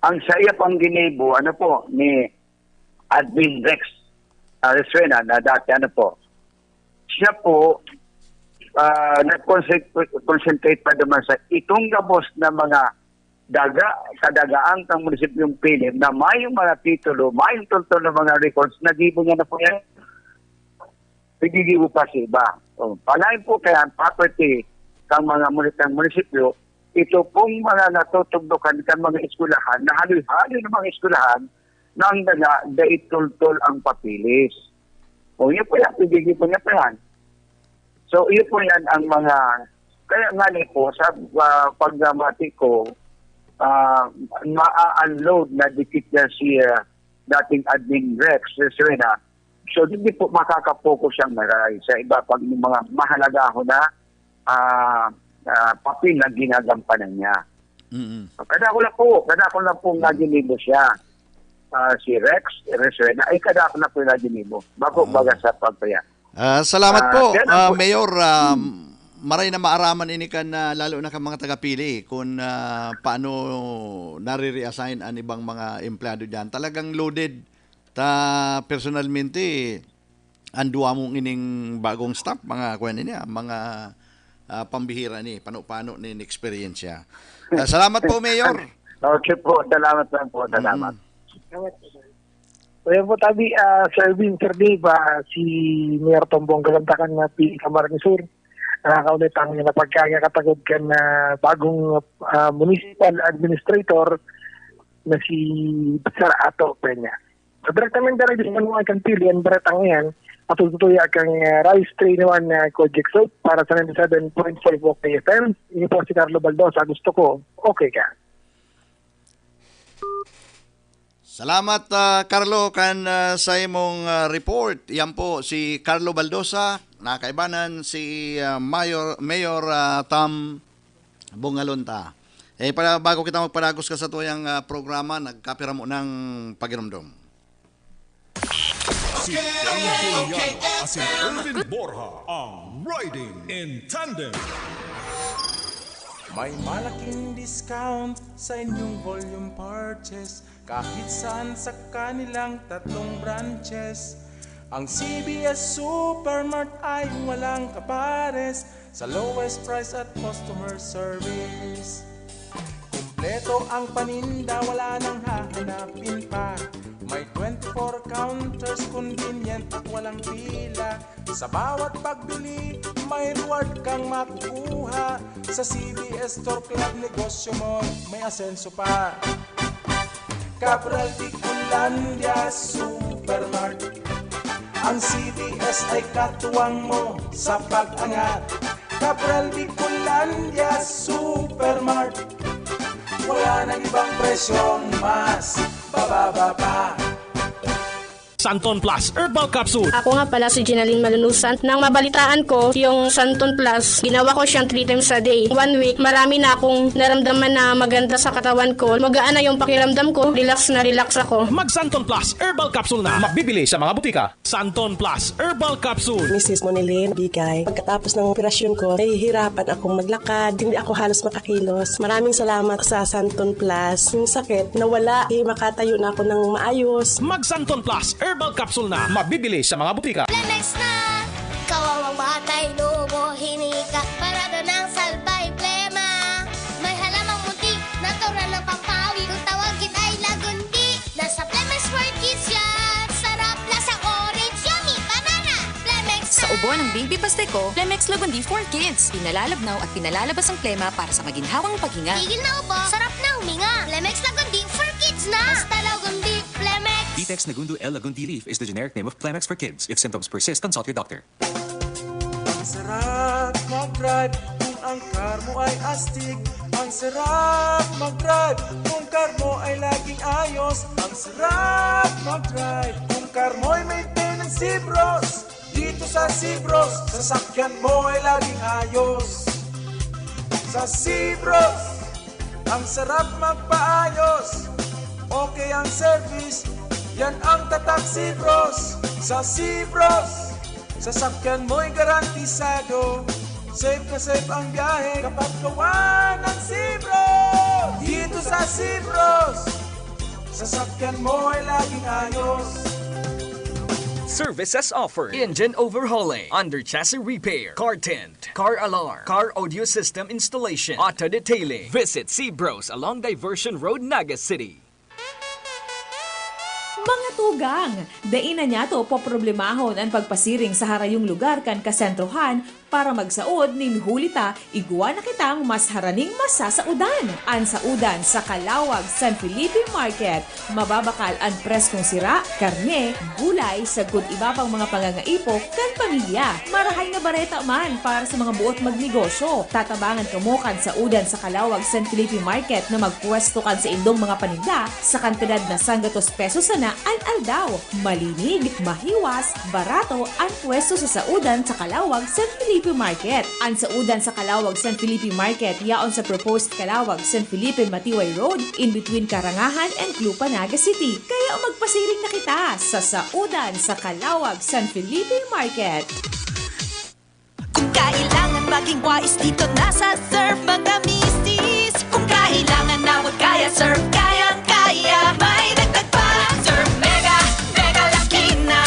Ang sa iya pang ginibo, ano po, ni Admin Rex Aresuena na dati, ano po, siya po, ah, nag-concentrate pa naman sa itong gabos na mga daga, kadagaan kang munisipyong Pilim na mayong mga titulo, mayong tultol na mga records, nagibo niya na po yan. Nagigibo pa sa iba. O, palayan po kaya ang property kang mga munisipyong munisipyo, ito pong mga natutugdukan kang mga eskwelahan, na haloy-haloy ng mga eskwelahan, na ang daga, dai tultol ang papilis. O, yun po yan, pigigil po niya pa yan. So, yun po yan ang mga, kaya nga ni po, sa uh, pagmamati ko, uh, maa-unload na dikit na si uh, dating admin Rex Resuena. So, hindi po makakapokus siyang maray sa iba pag mga mahalagaho na uh, uh, papel na ginagampanan niya. Mm. Kada ko lang po, kada ko lang po nga ginibo siya. Uh, si Rex Resuena, ay kada ko lang po nga ginibo. Bago Ah. baga sa pagpaya. Ah, salamat Ah, po, yan ah, po. Mayor. Ah, maray na maaraman ini kan ah, lalo na kan mga taga-pili kung ah, paano nare-reassign ang ibang mga empleyado diyan. Talagang loaded ta personalmente ang duwa mong ining bagong staff, mga kuwan niya, mga ah, pambihira ni, pano-pano ni experience. Ah, salamat po, Mayor. Okay po, salamat lang po, salamat. Mm. Kaya po tabi, ah, Sir Vin, Sir Dave, ah, si Mayor Tombong Galantakan na P. Camarines Sur, nakakaunit ang napagkaya katagod kan ah, bagong ah, municipal administrator na si Sir Ato Peña. So, direktamente na din mga kan pili, ang direktang yan, matututuya kang uh, Rice Train one uh, Kojek Soap para sa ninety-seven point five OK F M. Ini po si Carlo Baldosa, gusto ko, okay ka. Salamat, ah, Carlo, kan ah, sa imong ah, report. Yan po si Carlo Baldosa, nakaibanan si ah, Mayor, Mayor ah, Tom Bungalonta. Eh, para bago kita magpadagos ka sa tuyang ah, programa, nagkapira mo ng pagirumdom. K L K F M. Asin Erwin Borja, ang Riding in Tandem. May malaking discount sa inyong volume purchase kahit saan sa kanilang tatlong branches. Ang C B S Supermart ay walang kapares sa lowest price at customer service. Kompleto ang paninda, wala nang hahanapin pa. May twenty-four counters, convenient at walang pila. Sa bawat pagbili, may reward kang makukuha. Sa C B S Store Club, negosyo mo may asenso pa. Cabral Bicolandia Supermart. Ang C B S ay katuwang mo sa pag-angat. Cabral Bicolandia Supermart. Wala nang ibang presyong mas bababa pa. Santon Plus Herbal Capsule. Ako nga pala si Ginaline Malunusan. Nang mabalitaan ko yung Santon Plus, ginawa ko siyang three times a day. One week, marami na akong naramdaman na maganda sa katawan ko. Magaan na yung pakiramdam ko. Relax na relax ako. Mag Santon Plus Herbal Capsule na. Mabibili sa mga butika. Santon Plus Herbal Capsule. Misis Monilin Bigay. Pagkatapos ng operasyon ko, nahihirapan akong maglakad. Hindi ako halos makakilos. Maraming salamat sa Santon Plus. Yung sakit, nawala. Eh, makatayo na ako ng maayos. Mag Santon Plus Herbal Capsule na. Mabibili sa mga butika. Plemex na! Kawawang batay, lubo, hinika. Parado ng salbay, plema. May halamang munti, natural na pampawi. Kung tawagin ay lagundi. Nasa Plemex for Kids yan. Sarap, lasang orange, yummy, banana. Plemex Sa na! Ubo ng baby basta ko, Plemex Lagundi for Kids. Pinalalabnaw at pinalalabas ang plema para sa maginhawang paghinga. Tigil na ubo, sarap na huminga. Plemex Lagundi for Kids na! Basta Lagundi, Plemex! Vitex Nagundo L Lagundi leaf is the generic name of Plemex for Kids. If symptoms persist, consult your doctor. Ang sarap mag-drive kung ang car mo ay astig. Ang sarap mag-drive kung car mo ay laging ayos. Ang sarap mag-drive kung car mo ay maintain ng Sibros. Dito sa Sibros, sasakyan mo ay laging ayos. Sa Sibros, ang sarap magpaayos. Okay ang service, yan ang tatak Sibros. Sa Sibros, sasakyan mo'y garantisado. Safe na safe ang biyahe kapag gawa ng Sibros. Dito sa Sibros, sasakyan mo ay laging ayos. Services offered: engine overhauling, under chassis repair, car tint, car alarm, car audio system installation, auto detailing. Visit Sibros along Diversion Road, Naga City. Mga tugang, dai na niyato poproblemahon an pagpasiring sa harayong lugar kan kasentrohan para magsaod nin huli ta igwa na kitang mas haraning masasaodan. An saodan sa Calauag San Felipe Market. Mababakal an preskong sira, karne, gulay, sagkod iba pang mga pangangaipo kan pamilya. Marahay na bareta man para sa mga boot magnegosyo. Tatabangan kamo kan saodan sa Calauag San Felipe Market na magpwesto kan saindong mga paninda sa kantidad na sanggatos pesos sana an aldaw. Malinig, mahiwas, barato an pwesto sa saodan sa Calauag San Felipe Market. An saodan sa Calauag San Felipe Market yaon sa proposed Calauag San Felipe Matiway Road, in between Karangahan and Club Naga City. Kaya magpasiring na kita sa saodan sa Calauag San Felipe Market. Kung kailangan maging wais dito, nasa Surf Magamisis. Kung kailangan na huwag kaya, Surf kayang-kaya. May dagdag pa, Surf Mega, Mega Laki na.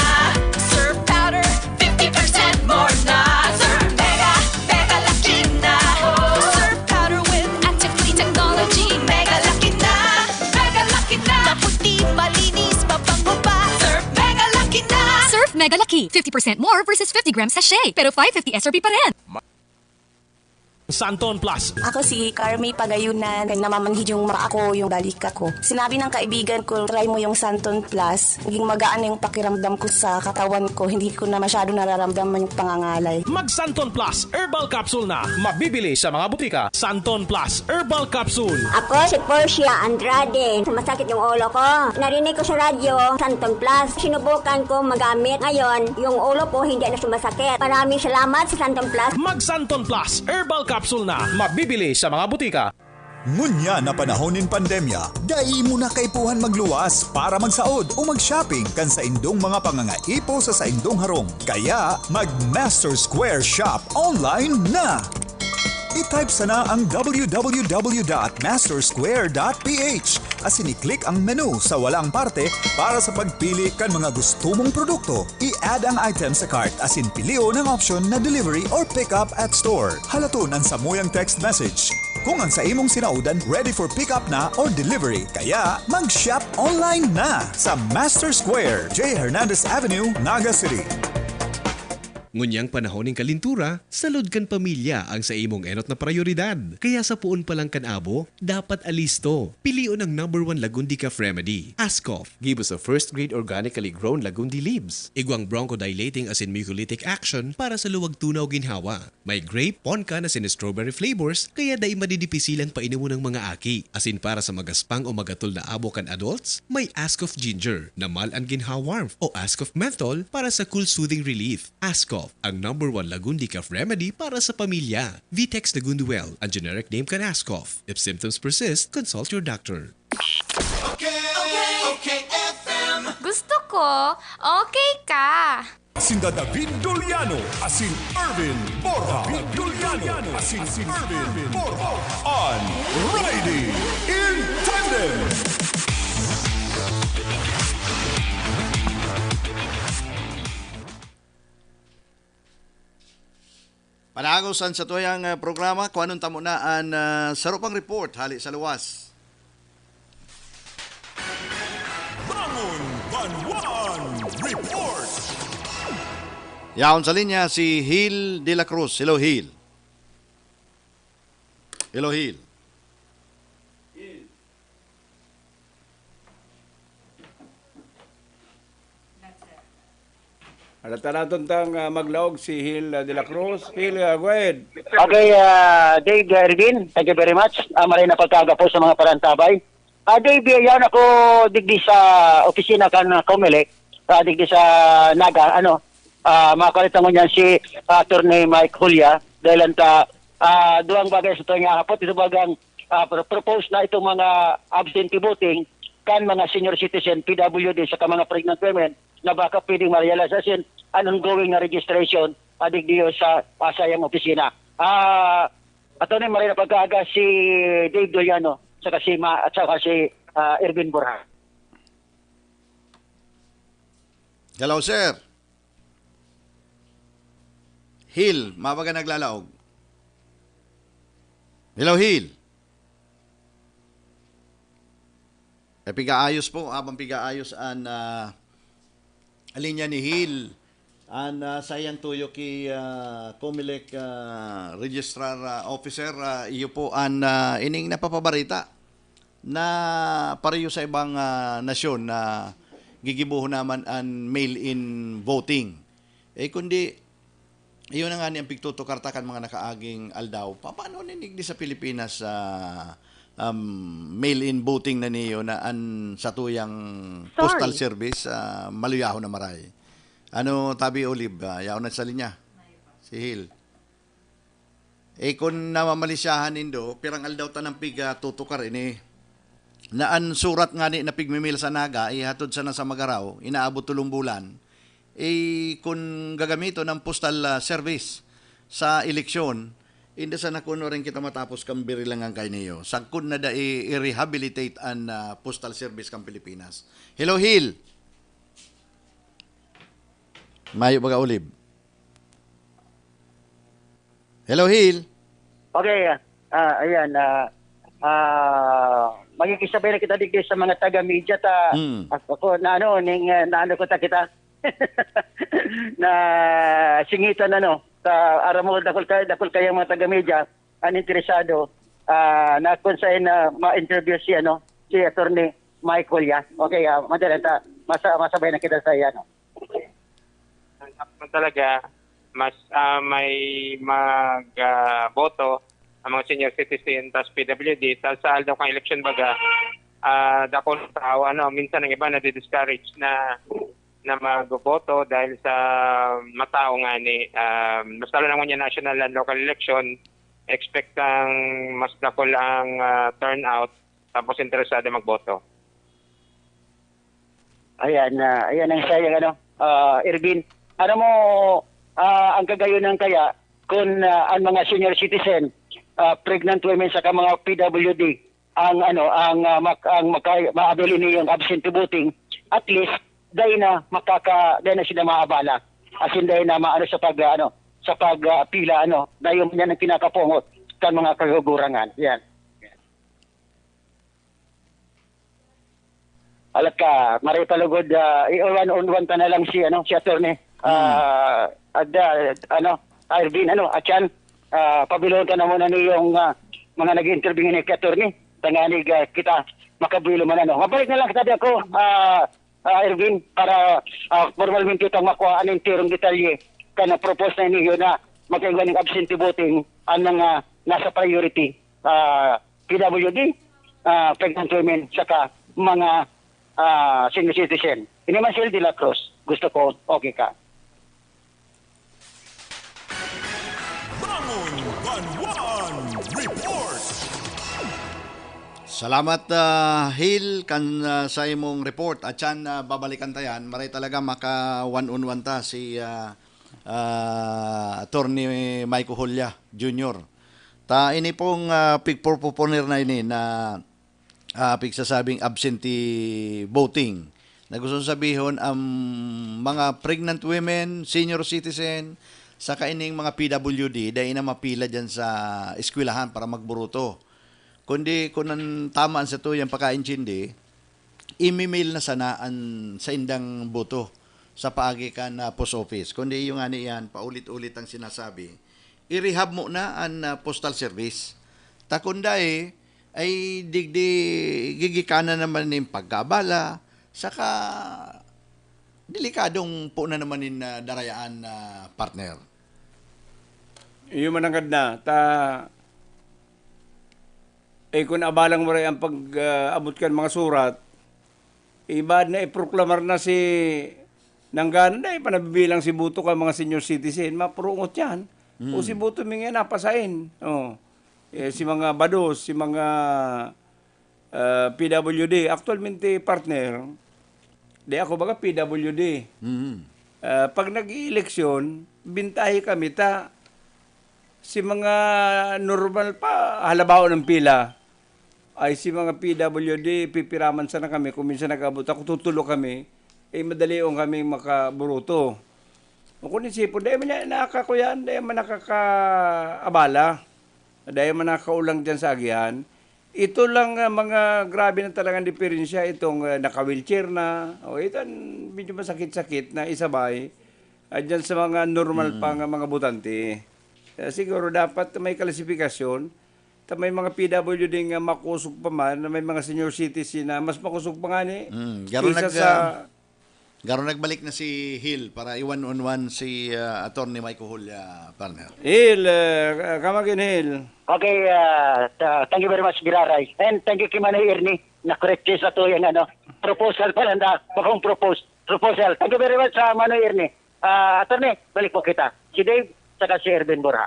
Surf Powder, fifty percent more na. Surf Mega, Mega Laki na. Surf Powder with Active Clean Technology. Mega Laki na, Mega Laki na. Maputi, malinis, mabango pa. Surf Mega Laki na. Surf Mega Laki, fifty percent more versus fifty grams sachet, pero five fifty S R P pa rin. Santon Plus. Ako si Carmi Pagayunan, namamanhid yung mata ko, yung balikat ko. Sinabi ng kaibigan ko, "Try mo yung Santon Plus." Naging magaan na yung pakiramdam ko sa katawan ko. Hindi ko na masyado nararamdaman yung pangangalay. Mag Santon Plus Herbal Capsule na. Mabibili sa mga butika. Santon Plus Herbal Capsule. Ako si Portia Andrade. Sumasakit yung ulo ko. Narinig ko sa radyo, Santon Plus. Sinubukan ko magamit. Ngayon, yung ulo ko hindi na sumasakit. Maraming salamat sa Santon Plus. Mag Santon Plus Herbal Capsule na. Mabibili sa mga butika. Ngunyan na panahon nin pandemya, dai mo na kaipuhan magluwas para magsaod o mag-shopping kan saindong mga pangangaipo sa saindong harong. Kaya, mag-Master Square Shop online na! I-type sana ang w w w dot master square dot p h asin i-click ang menu sa walang parte para sa pagpili kan mga gusto mong produkto. I-add ang item sa cart asin pilion ang option na delivery or pick up at store. Halaton an samuyang text message. Kung ang sa imong sinaodan ready for pick up na or delivery, kaya mag-shop online na sa Master Square, J Hernandez Avenue, Naga City. Ngunyan panahon nin kalintura, salud kan pamilya ang sa imong enot na prayoridad. Kaya sa poon pa lang kan abo, dapat alisto. Pilion ang number one Lagundi Cough Remedy, Ascough. Give us a first-grade organically grown Lagundi leaves. Igwang bronchodilating asin mucolytic action para sa luwag tunaw ginhawa. May grape, ponkan asin strawberry flavors, kaya dai madidipisilan painomon ang mga aki. Asin para sa magaspang o magatol na abo kan adults, may Ascough Ginger, na mal an ginhawa warmth, o Ascough Menthol para sa cool soothing relief. Ascough, ang number one Lagundi cough remedy para sa pamilya. Vitex Lagunduel, ang generic name kan Ascough. If symptoms persist, consult your doctor. Okay, okay, okay, F M. Gusto ko, okay ka. Sinda David Doliano asin Erwin Borja. David Doliano asin Erwin Borja. Unrated in Tandem. Panagos an satuyang, ah, programa, kuhanon ta muna an, ah, saro pang report hali sa luwas. Bangon Banwaan Report. Yaon sa linya si Hil de la Cruz. Hello, Hil. Hello, Hil. Alata naton tang, ah, maglaog si Hil, ah, de la Cruz. Hil, ah, go ahead. Okay, ah, Dave, ah, Ervin, thank you very much. Ah, maray na pagkaaga po sa mga parantabay. Ah, Dave, yan ako digdi sa opisina kan, ah, Comelec, ah, digdi sa Naga, ano, ah, makakulit ako niyan si, ah, Attorney Mike Julia, dahil ang ta-, ah, duwang bagay sa tuwing ahapot, ito bagang, ah, pro-, propose na itong mga absentee voting kan mga senior citizen, P W D, saka mga pregnant women na baka pwedeng ma-realize as in an ongoing na registration, ah, digdi sa, ah, sayang opisina. Ah, Attorney, maray na pagkaaga si Dave Doliano, saka si Ma-, at saka si, ah, Ervin Borja. Hello, sir. Hil, mabaga naglalaog. Hello, Hil. Eh, pigaayos po, habang pigaayos an, ah, linya ni Hil, an, ah, saiyang tuyo ki, ah, Comelec, ah, Registrar, ah, Officer, ah, iyo po an, ah, ining napapabarita na pareho sa ibang, ah, nasyon na gigibohon naman an mail-in voting. Eh, kundi, iyon na nga ni ang pigtutukar ta kan mga nakaaging aldaw. Pa-, paano nin igdi sa Pilipinas, ah, um, mail-in voting na niyo na an satuyang Sorry. postal service, ah, maluyahon na maray? Ano, tabi, Olive, ah, yaon na sa linya? Si Hil. Eh, kun namamalisyahan nindo, pirang aldaw ta nang pigtutukar ini. Na an surat ngani na pigmimil sa Naga, ihatod sana sa Magaraw, inaabot tolong bulan. Eh, kun gagamiton ang postal, ah, service sa eleksyon, hindi sana kuno rin kita matapos kan birilangan kainiyo. Sagkod na dai i-rehabilitate an, ah, postal service kan Pilipinas. Hello, Hil. Mayo baga, Olive. Hello, Hil. Okay, ah, ah, ayan, ah, ah, makikisabay na kita digdi sa mga taga-media ta, Mm. ako, na ano, ning, ah, na ano ko ta kita, na singitan, ano, ta aram mo, dakul ka-, dakul kayang mga taga-media, ang interesado, ah, na kung saan na ma-interview si, ano, si Attorney Michael, ya. Okay, ah, madali ta, masa-, masabay na kita sa, ano. Ang hapon talaga, mas, ah, may mag, ah, boto ang mga senior citizen, tas P W D, tas sa aldaw kan eleksyon baga, ah, dakul tao, ano, minsan ang iba nadi-discourage na, na magboboto dahil sa matao ngani, ah, mas lalo na ngunyan national and local election, Expect ang mas dakul ang, ah, turnout, tapos interesado magboto. Ayan, ah, ayan ang sayang, ano, ah, Ervin. Ano mo, ah, ang kagayonan kaya kung, ah, ang mga senior citizen, ah, pregnant women saka mga P W D ang, ano, ang, ah, mak- ang maka- maabili niyong absentee voting, at least dahil na makaka dahil na sila maabala. As in, dahil na maano sa pag, ah, ano, sa pag, ah, pila, ano, dahil yan ang kinakapungot kan mga kagugurangan. Yan. Alat ka, maray palugod, ah, i-one on one ta na lang si, ano, si attorney. Ah, ada, ano, Irvin, ano, Achan, ah, pabilon ka na muna ni yung, ah, mga nag-interview ni attorney. Tanganig, ah, kita makabulo man, ano. Mabalik na lang kita ako, ah, ah, Irvin, para, ah, formalmente itong makuha ang enterong detalye. Kana propose na niyo na magkaigwa ng absentee voting ang mga nasa priority, ah, P W D, ah, pregnant women, saka mga, ah, senior citizen. Ini man si L D La Cruz, gusto ko, okay ka. Bangon Banwan Report. Salamat, ah, Hil, kan, ah, sa imong report. At yan, ah, babalikan ta yan. Maray talaga maka one on one ta si, ah, ah, Attorney Mike Julia Junior. Ta ini pong, ah, pigpupupuner na ini na, ah, pigsasabing absentee voting. Na gusto sabihon ang mga pregnant women, senior citizen, saka ining mga P W D, dai na mapila dyan sa eskwelahan para magburuto. Kundi kung ang tama ang satuyang pakaintindi, imi-mail na sana an saindang boto sa paagi kan, ah, post office. Kundi iyo ngani yan, paulit-ulit ang sinasabi, i-rehab mo na an, ah, postal service. Ta kun dai, ay digdi gigikanan naman nin pagkabala, saka delikadong po na naman nin, ah, darayaan na partner. Iyo mananggad na. Ta, eh, kun abalang maray ang pag, ah, abot kan mga surat, ibad na iproklamar na si nangganan na ipanabibilang si boto ka mga senior citizen, mapurungot yan. O si boto mi nga napasain. Oh. Eh, si mga bados, si mga, ah, P W D. Actualmente, partner, di ako baga P W D. Mhm. Ah, pag nag-ieleksyon, bintahi kami ta si mga normal pa, halabaon ang pila. Ay si mga P W D, pipiraman sana kami. Kung minsan nag-abot ako, tutulo kami. Eh, madali yung kami makaburuto. O kung isipon, dahil man yan, nakakakuyan, dahil man nakakaabala. Dahil man nakakaulang dyan sa agihan. Ito lang, ah, mga grabe na talagang diferensya. Itong, ah, naka-wheelchair na. O ito ang medyo masakit-sakit na isabay, ah, dyan sa mga normal pa nga mga botante. Kaya siguro dapat may klasifikasyon. Ta may mga P W D nga makusog pa man, na may mga senior citizen na mas makusog pa ngani Mm, garo kaysa nag- sa Garo nagbalik na si Hil para i-one on one si, ah, Attorney Mike Julia, partner. Hil, uh, come again, Hil. Okay, ah, ta- thank you very much, Giraray. And thank you kay Manoy Ernie. Na-correct siya sa tuyang, ano, proposal pala na, bakong propose, proposal. Thank you very much sa Manoy Ernie. Ah, attorney, balik po kita. Si Dave, saka si Erwin Borja.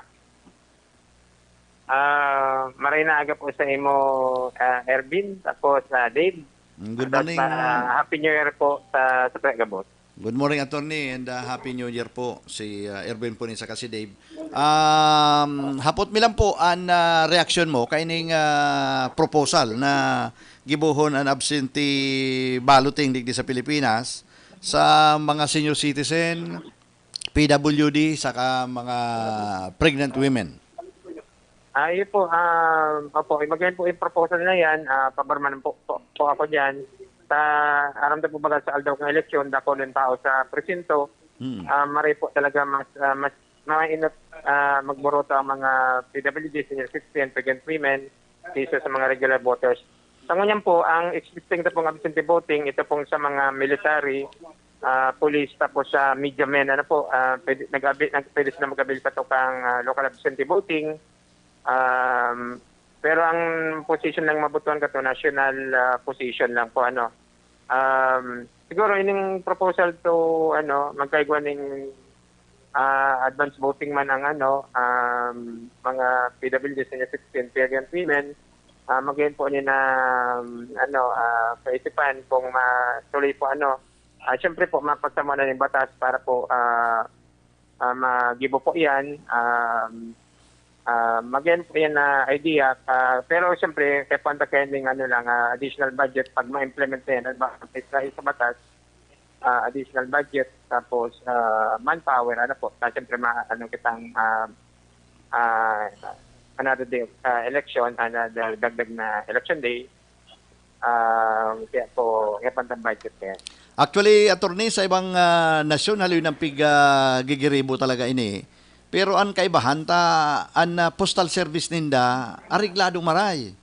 Ah, maray na aga po sa imo, ah, Ervin, tapos, ah, Dave. Mm, good At, morning, ah, ah. Happy New Year po sa, sa gabos. Good morning, attorney, and, ah, Happy New Year po si, ah, Erwin po ni saka si Dave. Um, hapot mi lang po an, ah, reaksyon mo kaining, ah, proposal na gibohon an absentee balloting digdi sa Pilipinas sa mga senior citizen, P W D, saka mga pregnant women. Ah, yun po. Ah, opo, magayon po yung proposal na yan. Ah, pabor man po, po, po ako dyan. Sa aram na po baga sa aldaw ng eleksyon, dako ng tao sa presinto. Hmm. Ah, maray po talaga mas, ah, mas mainot, ah, magboroto ang mga P W D, senior citizen, pregnant women, kaysa sa mga regular voters. Sa ngunyan po, ang existing na pong absentee voting, ito pong sa mga military, ah, police, tapos sa media men, ano po, ah, pwede, nag-abi, nag, pwede sila mag-avail sa tukang, ah, local absentee voting. Um, pero ang position lang mabutuhan ka to, national, ah, position lang po, ano. Um, siguro, ining proposal to, ano, magkaigwa ning ah, advance voting man ang ano, um, mga P W D, senior citizen, pregnant women, ah, magayon po ni na, um, ano, ah, kaisipan kung matuloy po ano, ah, siyempre po mapagtama na yung batas para po, ah, ah, magibo po yan. Um, ah, magayon po yan na idea. Ah, pero siyempre, kaya po ang ano lang, ah, additional budget pag ma-implement na yan, at baka sa, sa batas, ah, additional budget, tapos, ah, manpower, ano po, na siyempre ma-, ano kitang, ah, ah, another day of, ah, election, another dagdag na election day, ah, kaya po, kaya pantang budget kaya. Actually, attorney, sa ibang, ah, nasyon, haloy ng pig, ah, gigiribo talaga ini. Pero ang kaibahan ta, ang, ah, postal service ninda, areglado maray.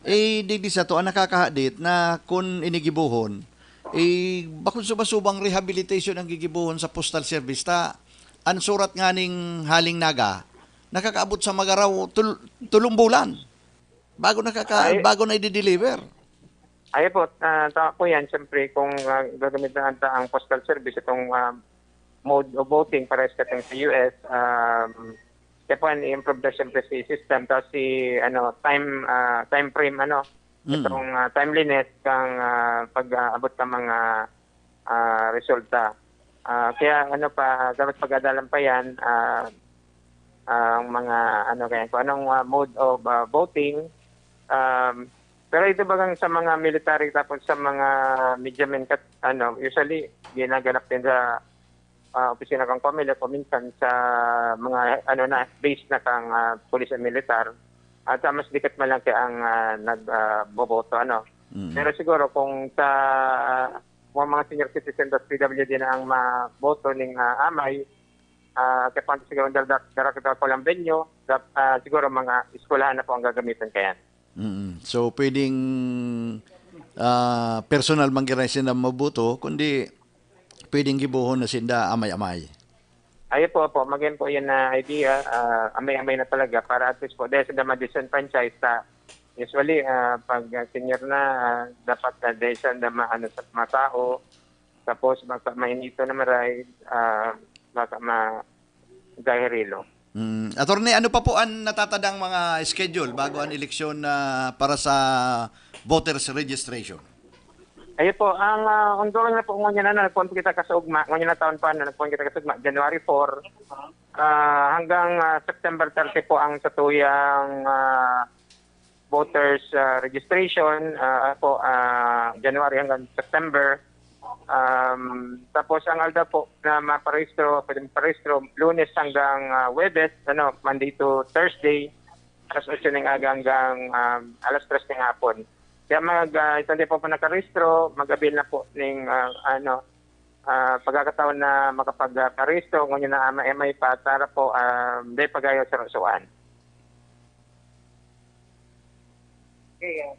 Eh, digdi sa to, ang nakakahadit na kun inigibohon, eh, bakong suba-subang rehabilitation ang gigibohon sa postal service ta, ang surat nga ning haling Naga, nakakaabot sa magaraw tul-, tulong bulan bago nakaka-, Ay. bago na i-deliver. Ay po, ah, tama po yan. Siyempre, kung, ah, gagamitan ta ang postal service, itong, ah, mode of voting, parehas ka sa U S, um, kaya po, i-improve na siyempre si system. Tapos si, ano, time, ah, time frame, ano, Mm. itong, ah, timeliness kang, ah, pag-aabot ng mga, ah, resulta. Ah, kaya, ano pa, dapat pag-adalan pa yan, ah, ang mga, ano, kaya kung anong, ah, mode of, ah, voting. Um, pero ito bagang sa mga military, tapos sa mga medyo men-, kat-, ano, usually, ginaganap din sa, ah, opisina kang Comelec o minsan sa mga, ano na, base na kang, ah, pulis at militar. At, ah, mas dikit man lang kaya ang, ah, nag, ah, boboto, ano. Mm. Pero siguro kung sa, ah, kung ang mga senior citizen at P W D na ang maboto ning, ah, amay, ah, kaya pa siguro dal-, dal-, dal-, dal-, ko lang venue, dap-, ah, siguro mga eskwelahan na po ang gagamitan kaya. Mm. So, pwedeng, ah, personal man giraray sinda maboto, kundi pwedeng gibohon na sinda amay-amay. Ayo po, po. Magayon po yan na idea. Ah, amay-amay na talaga para at least po, dahil sinda ma-disenfranchise sa, usually, ah, pag, ah, senior na, ah, dapat na dahil sinda ma-, ano, sa matao, tapos baka mainito na maray, ah, baka ma-, gahirilo. Mm. Attorney, ano pa po ang natatadang mga schedule bago ang eleksyon na para sa voters registration? Ayun po, ang, ah, ongoing na po ngunyan na, nagpoon po kita kasugma, ngunyan na taon pa na nagpoon kita kasugma, January four, ah, hanggang, ah, September thirty po ang satuyang, ah, voters, ah, registration, ah, po, ah, January hanggang September. Um, tapos ang aldaw po na maparehistro, pwede maparehistro, Lunes hanggang, ah, Huwebes, ano, Monday to Thursday, alas otso ng aga hanggang, um, alas tres ng hapon. Kaya mag, ah, itong di po po nakarehistro, mag-avail na po ng, ah, ano, ah, pagkakataon na makapag, ah, parehistro, ngunyan na ama-, M I pa, tara po, ah, di pagayo sa Rosoan. Okay, ah.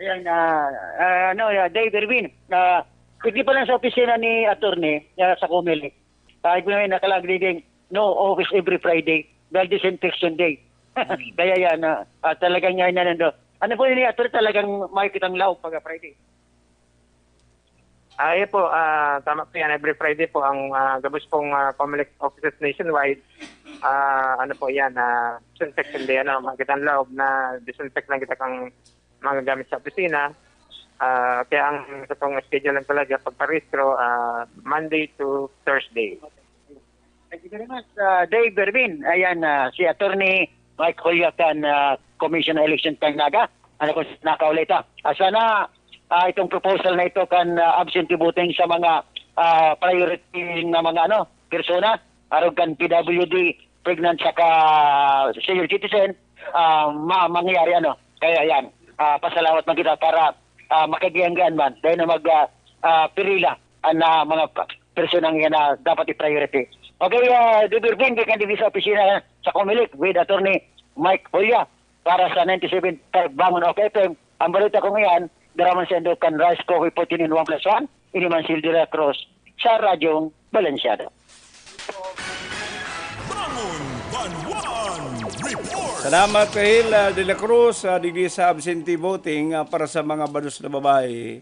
Ayan, ah, ah, ano, ah, Dave Erwin, ah, pwede pa lang sa opisina ni attorney, ah, sa Comelec. Ah, iba na nakalagay din, no office every Friday dahil disinfection day. Hmm. Kaya yan, ah, ah, talagang yan, yan, ano. Ano po yun, attorney, talagang makikitang laog pag Friday? Ah, yun po, ah, tama po yan. Every Friday po ang, ah, gabos pong, ah, Comelec offices nationwide. Ah, ano po yan, ah, disinfection day, ano, makikitang laog na disinfect lang kita kang mga gamit sa opisina. Ah, kaya ang sa pong schedule lang talaga, pagparehistro, ah, Monday to Thursday. Thank you very much, ah, Dave Bervin. Ayan, ah, si Attorney Mike Julia kan, ah, Commission on Election kan Naga. Ano kung nakaulit, ah? Ah, sana, ah, itong proposal na ito kan, ah, absentee voting sa mga, ah, priority na mga, ano, persona, arog kan P W D, pregnant saka senior citizen, ah, ma-, mangyayari, ano. Kaya yan, ah, pasalamat man kita para, ah, makagiyan-giyan man. Dahil na mag, ah, ah, pirila ang, ah, mga pa-, personang yan na dapat i-priority. Okay, ah, Dave Bervin, di kan sa opisina sa Comelec with Attorney Mike Julia para sa ninety-seven point five Bangon OK F M. Ang balita kong iyan, daraman sa Indo kan Rice Coffee Fourteen in one plus one, ini man si De La Cruz sa Radyong Balansyado. Bangon Banwan Report! Salamat, Kahil, ah, De La Cruz, ah, digdi sa absentee voting, ah, para sa mga bados na babae.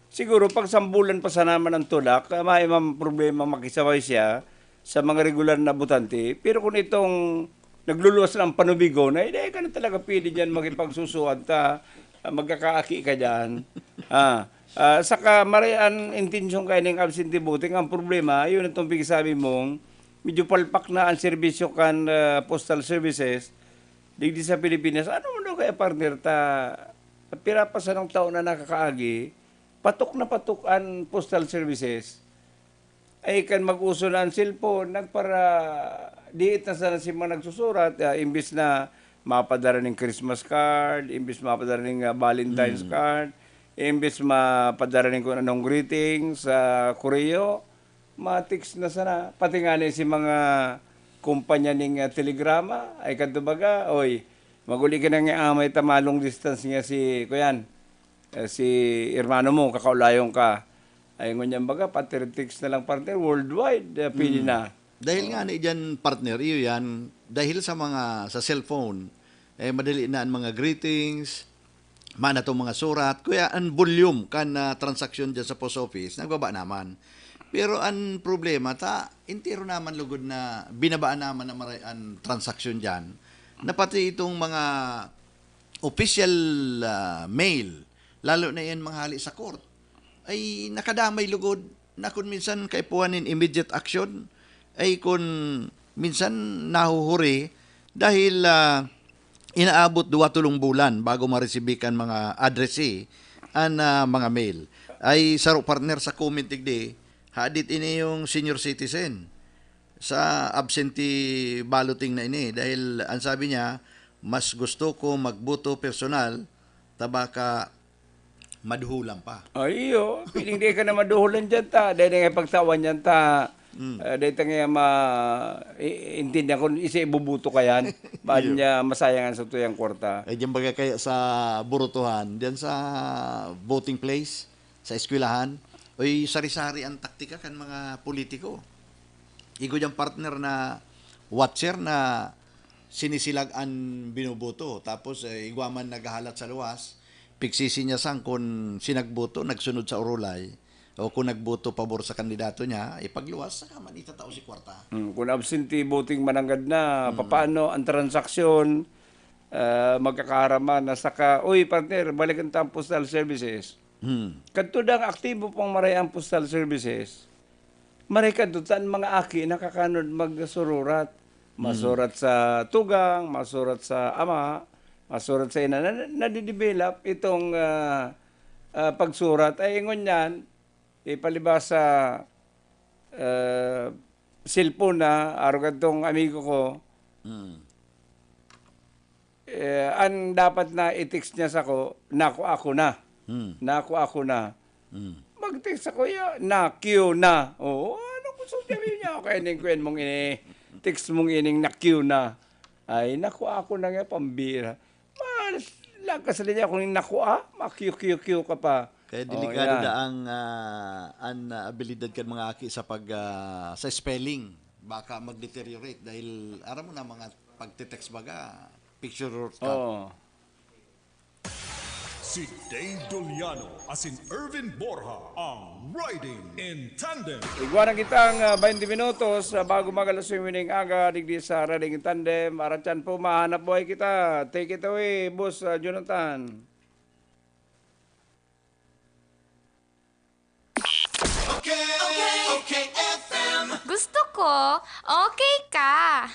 Siguro, pag sambulan pa sana man ang tulak, ah, may mga problema, makisabay siya. sa mga regular na botante. Pero kung itong nagluluwas lang ang panubigon, ay, di ka na talaga pwede dyan makipagsusuhan ta. Ah, magkakaaki ka dyan. Ah, ah, saka maray an intensyon kaining absentee voting. Ang problema, yun itong pigsabi mong, medyo palpak na ang serbisyo kan, ah, postal services, digdi sa Pilipinas. Ano mo daw kaya, partner, ta, pira pa sanong taon na nakakaagi, patok na patok an postal services. Ay, kan mag-uso na ang cellphone, nagpara-, diit na sana si mga nagsusurat, ah, imbis na mapadara ning Christmas card, imbis mapadara ning, ah, Valentine's Hmm. card, imbis mapadara ning kung anong greeting sa koreo, ma-text na sana. Pati nga ni si mga kumpanya ning, ah, telegrama, ay kadto baga, "Oy, maguli ka na nga amay ta ma-long distance nga si, kuyan, eh, si hermano mo, kakaulayon ka." Ay, ngunyan baga, pati text na lang, partner, worldwide, eh, pwede Hmm. na. Dahil Oo. nga ni dyan, partner, iyo yan, dahil sa mga, sa cellphone, eh, madali na ang mga greetings, mana tong mga surat, kaya ang volume kan, ah, transaksyon dyan sa post office, nagbaba naman. Pero ang problema, ta, entero naman lugod na binabaan naman ang maray-, ang transaksyon dyan, na pati itong mga official, ah, mail, lalo na yan mga hali sa court, ay nakadamay lugod na kun minsan kaipuhan nin immediate action, ay kun minsan nahuhuri dahil, ah, inaabot duwa tolong bulan bago maresibi kan mga addressee an, ah, mga mail. Ay saro, partner, sa comment digdi, hadit ini yung senior citizen sa absentee balloting na ini dahil ang sabi niya, "Mas gusto ko magboto personal, ta baka maduhulan pa." Ay, iyo. Piling di ka na maduhulan dyan ta. Dahil nga pagtawan dyan ta. Mm. Ah, dahil ta nga ma-, i-, intindihan ko, isa ibubuto ka yan. Baan Iyo. niya masayang ang satuyang kwarta? Ay, dyan baga kaya sa burutuhan, dyan sa voting place, sa eskwelahan, oy, sari-sari ang taktika kan mga politiko. Igo dyan, partner, na watcher na sinisilag an binuboto. Tapos, eh, igwa man naghahalat sa luwas, pigsisi niya sang kun sinagboto, nagsunod sa orolay, o kun nagboto pabor sa kandidato niya, ipagluwas, saka man itatao si kwarta. Hmm, kun absentee voting mananggad na, Mm. papaano ang transaksyon, ah, magkakaharaman na saka, "Uy, partner, balikan ta ang postal services." Hmm. Kadto dang aktibo pang maray ang postal services. Maray kadto ta an mga aki nakakanod magsururat. Mm. Masurat sa tugang, masurat sa ama, masurat sa ina. Na, nadidevelop itong, ah, ah, pagsurat. Ay, ingon yan, ipalibas sa, ah, cellphone na, arog kadtong amigo ko. Mm. Eh, an dapat na i-text niya sako, "Nakua ko na." Hmm. "Nakua ko na." Hmm. Mag-text ako, ya, "Nakyu na." Oo, ano gusto sabihin niya? Okay, ning kwen mong ini, text mong ining "Nakyu na." Ay, nakua ko na nga, pambira. Mas, lakas na niya kung nakua, makyu-kyu-kyu ka pa. Kaya Oh, delikado yan. na ang, ah, an, ah, abilidad kan mga aki sa pag, ah, sa spelling. Baka mag-deteriorate dahil, aram mo na, mga pagte-text baga, picture ka. Oo. Si Dave Doliano asin Erwin Borja ang Riding in Tandem. Igwa na kitang, ah, twenty minutos, ah, bago mag-alas nuebe ning aga, digdi sa Riding in Tandem. Aratyan po, mahanap buhay kita. Take it away, Boss, ah, Jonathan. Okay, okay, okay, F M. Gusto ko, okay ka.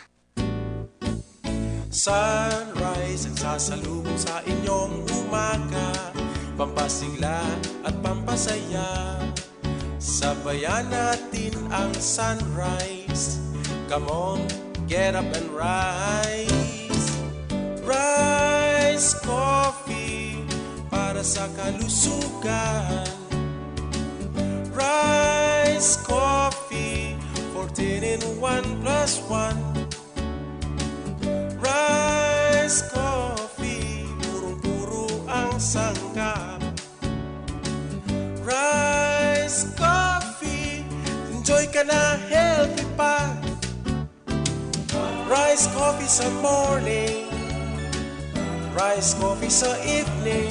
Sunrise ang sasalubong sa inyong umaga. Pampasigla at pampasaya. Sabayan natin ang sunrise. Come on, get up and rise. Rise Coffee para sa kalusugan. Rise Coffee, fourteen in one plus one. Rise Coffee, purong-puro ang sangkap. Rice Coffee, enjoy ka na, healthy pa. Rice Coffee sa morning, Rice Coffee sa evening,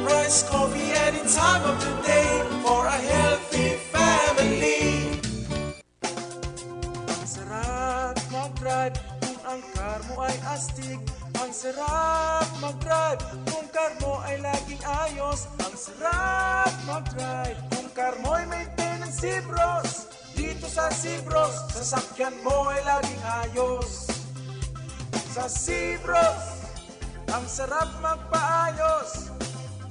Rice Coffee any time of the day for a healthy family. Ang sarap mag-drive kung car mo'y maintain ng Sibros. Dito sa Sibros, sasakyan mo ay laging ayos. Sa Sibros, ang sarap magpaayos.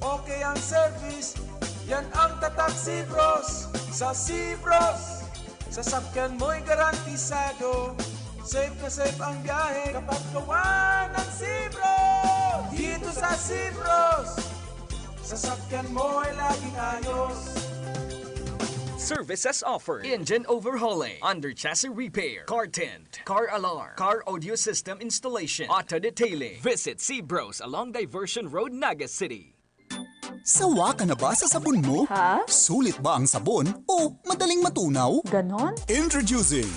Okay ang service, yan ang tatak Sibros. Sa Sibros, sasakyan mo'y garantisado. Safe na safe ang biyahe kapag gawa ng Sibros. Dito sa Sibros, sasakyan mo ay laging ayos. Services offered: engine overhauling, under chassis repair, car tint, car alarm, car audio system installation, auto detailing. Visit Sibros along Diversion Road, Naga City. Sawa ka na ba sa sabon mo? Ha? Sulit ba ang sabon o madaling matunaw? Ganon? Introducing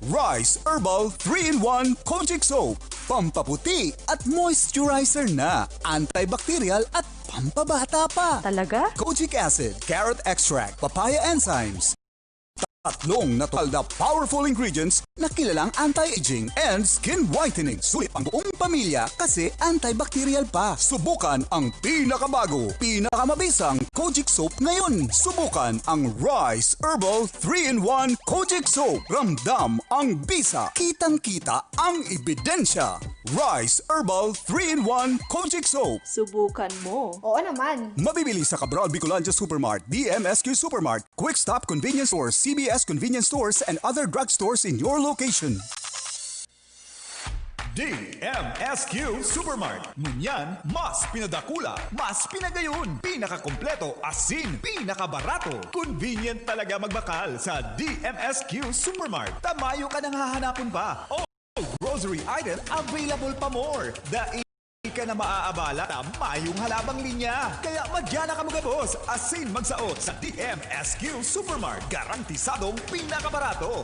Rice Herbal three-in-one Kojic Soap. Pampaputi at moisturizer na, antibacterial at pampabata pa. Talaga? Kojic acid, carrot extract, papaya enzymes. Tatlong natural na powerful ingredients na kilalang anti-aging and skin whitening. Sulit ang buong pamilya kasi antibacterial pa. Subukan ang pinakabago, pinakamabisang Kojic Soap ngayon. Subukan ang Rice Herbal three-in-one Kojic Soap. Ramdam ang bisa. Kitang-kita ang ebidensya. Rice Herbal three-in-one Kojic Soap. Subukan mo. Oo naman. Mabibili sa Cabral Bicolandia Supermart, D M S Q Supermart, Quick Stop Convenience Stores, C B S Convenience Stores, and other drugstores in your location. D M S Q Supermart. Ngunyan, mas pinadakula, mas pinagayon, pinakakompleto, asin pinakabarato. Convenient talaga magbakal sa D M S Q Supermart. Ta mayo ka nang hahanapon pa. All grocery item available pa more. Dai ka na maaabala ta mayong halabang linya. Kaya madya na kamo gabos, asin magsaot sa D M S Q Supermart. Garantisadong pinakabarato.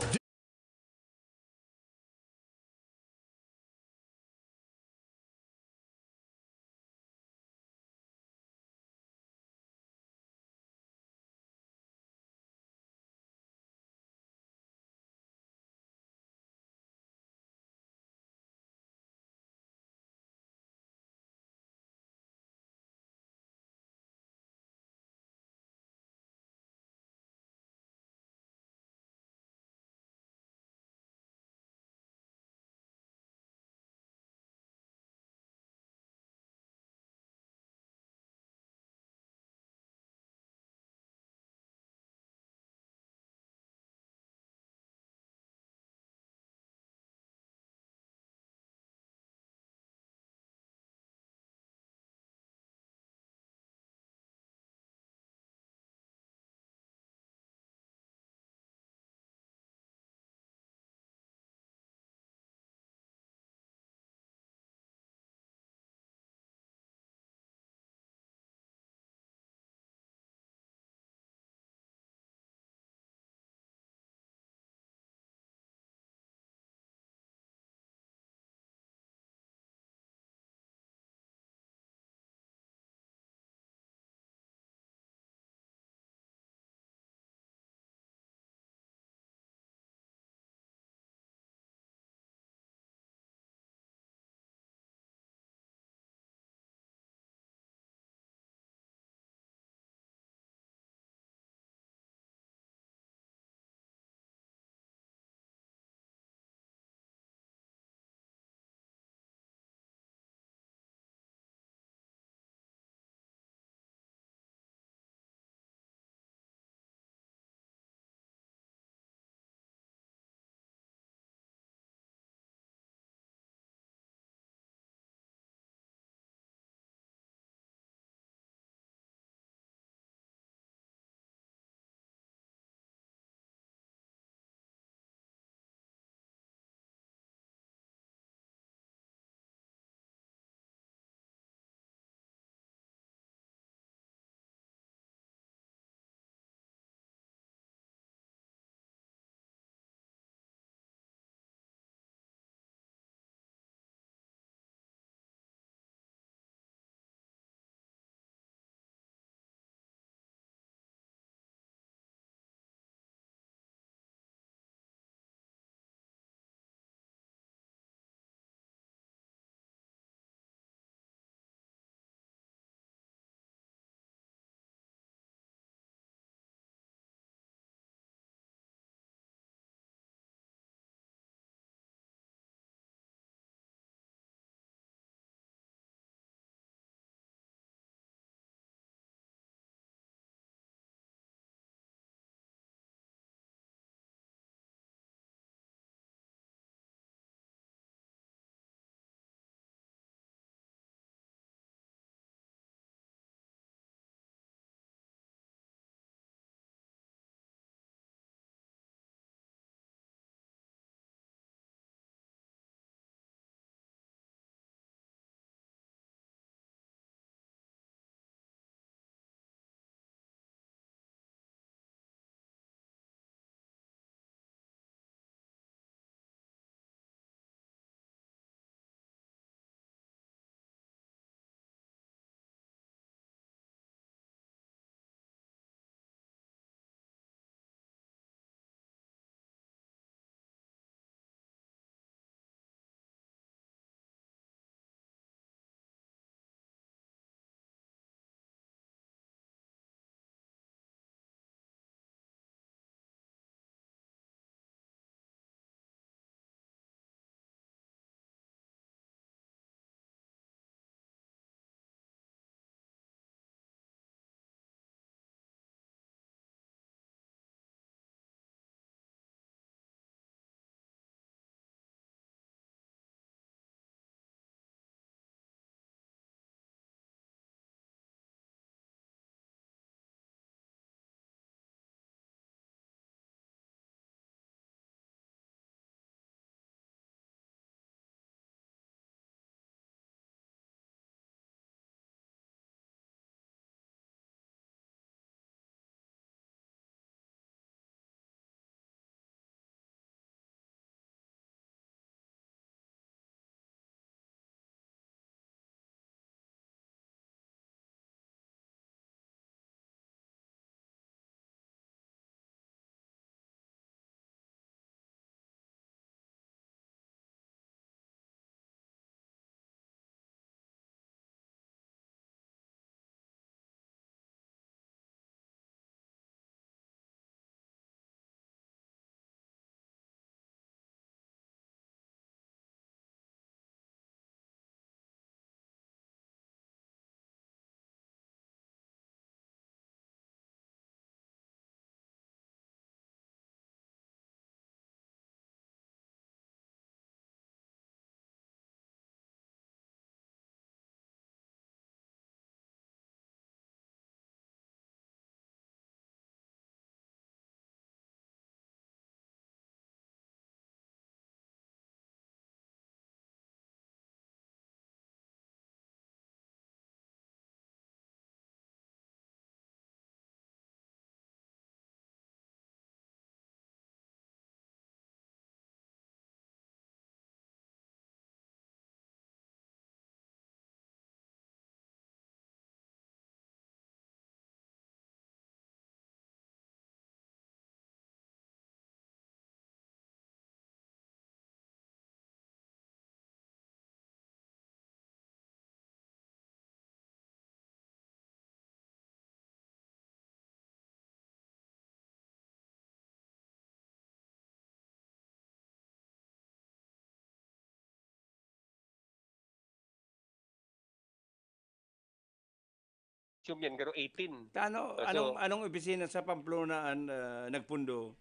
Siyam yan, garo eighteen. Tano, So, anong, anong opisina sa Pamplona an ah, nagpundo?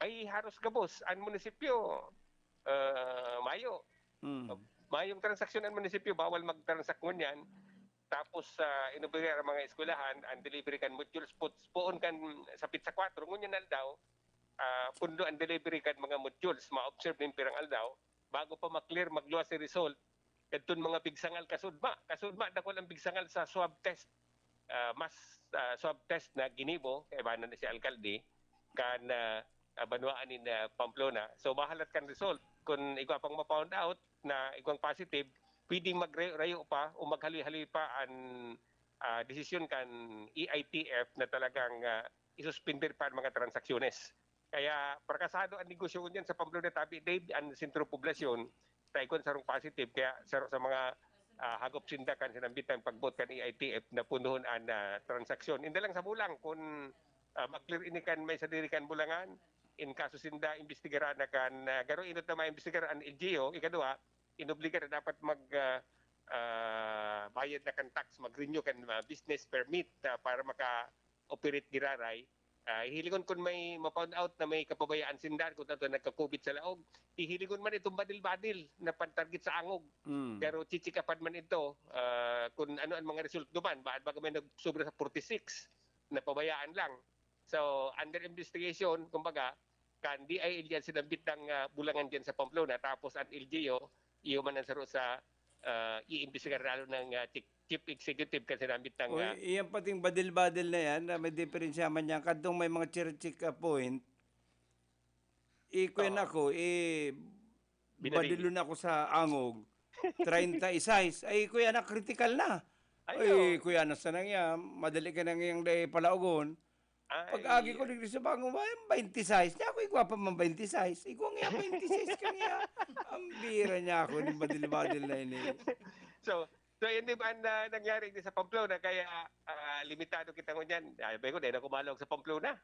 Ay, haros gabos. Ang munisipyo, ah, mayo. Hmm. Mayong transaksyon ang munisipyo, bawal magtransak ngunyan. Tapos, ah, inubigar ang mga eskwelahan, ang delivery kan modules, put- poon kan sapit sa kwatro, ngunyan aldaw, ah, pundo ang delivery kan mga modules, ma-observe nin pirang aldaw, bago pa ma-clear, magluwas si result, kadton mga bigsangal kasudma. Kasudma, dakul ang bigsangal sa swab test. Ah, mas ah, swab test na ginibo, kaibanan na si alkalde, kan ah, ah, banwaan nin ah, Pamplona. So, mahalat kan result. Kung igwa pang ma-found out na igwang positive, pwedeng magrayo-rayo pa o maghaloy-haloy pa ang ah, desisyon kan E I T F na talagang ah, isuspender pa ang mga transaksyones. Kaya prakasado ang negosyo niyan sa Pamplona, tabi, Dave, ang sentro poblasyon, ta igwa sarong positive, kaya sa, sa mga ah, hagop sinda kan sinambit ang pagbuot kan E I T F na punuhon ang ah, transaksyon. Inda lang sa bulang, kung ah, maklir ini kan may sadiri kan bulangan, in kaso sinda, imbestigaran na kan, ah, garo inot na maimbestigar ang L G U, ikaduha, inobligar na dapat mag ah, ah, bayad na kan tax, mag-renew kan ah, business permit ah, para maka-operate giraray. Ah, hihilingon kun may ma-found out na may kapabayaan sinda, kun ano nagka-COVID sa laog, hihilingon man itong badil-badil na pantarget sa angog. Mm. Pero chichikapan man ito ah, kung ano ang mga result duman. Baka, baka may nagsobra sa forty-six na pabayaan lang. So, under investigation, kumbaga, kan D I L yan sinambit ng ah, bulangan dyan sa Pamplona. Tapos ang L G U, iyo man ang saro sa ah, iimbestigar lalo ng ah, chief, chief executive kan sinambit ng O, ah, iyan pating badil-badil na yan, na may diferensya man yan. Kadtong may mga check-check point, ikuyan Oo. ako, eh, Binadil. badilon ako sa angog. treinta y seis. Ay, kuya na, critical na. Ay, Ay, oo. kuya na, sanang yan, madali ka nang yang dai palaogon. Ay, Pag-agi ko, digdi sa bangong bayan, twenty-six. Niya ako, igwa pa man twenty-six. Igwa nga, twenty-six ka nga. Ang bira niya ako, ni badil-badil na ini. So, so yun di ba ang ah, nangyari di sa Pamplona, kaya ah, limitado kita ngunyan. Ay, bay ko, dahil ako malog sa Pamplona.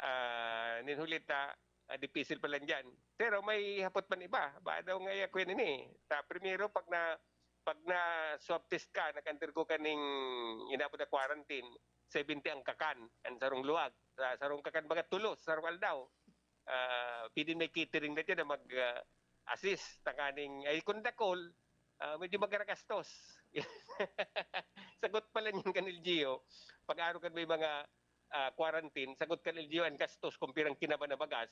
Ah, ninhulit na, ah, dipisil pa lang dyan. Pero may hapot man iba. Ba daw nga iya kuya nini? Ta, primero, pag na pag na swab test ka, nag-undergo ka ning inabot na quarantine, seventy ang kakan, ang sarong luwag. Sa sarong kakan, mga tulos, sarong aldaw. Ah, pwede may catering na dyan na mag ah, assist. Tanganing, ay kung dakol, ah, medyo magkaragastos. Sagot pala niyan kan L G U. Pag-aro kan may mga ah, quarantine, sagot kan L G U ang gastos kung pirang kinaban na bagas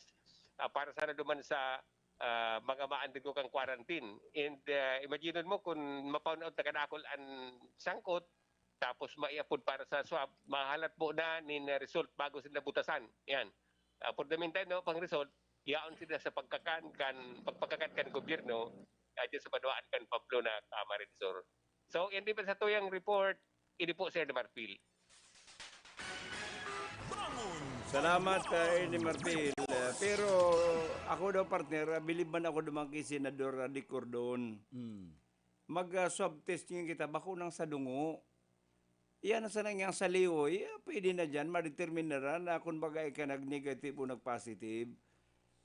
ah, para sana duman sa ah, mga maandig ko kang quarantine. And ah, imagine mo kung ma-found out na kadakol ang sangkot, tapos maiapod para sa swab, mahalat po na nin result bago sila butasan. Yan. Ah, for the meantime, no, pang result, yaon sila sa pagkakan kan pagpakakan kan gobyerno, ah, dyan sa banwaan kan Pamplona, Camarines Sur. So, yan di ba sa tuyang report, ini po, Sir Marfil. Salamat, uh, Ernie Marfil. Uh, pero ako daw, partner, uh, bilib man ako duman ki Senador uh, Dick Cordon. Mm. Mag-swab test nga kita, bako nang sa dungo. Iyan ang sana nga sa liwoy, eh, pwede na dyan, madetermina na na kung bagay ka nag-negative o nag-positive.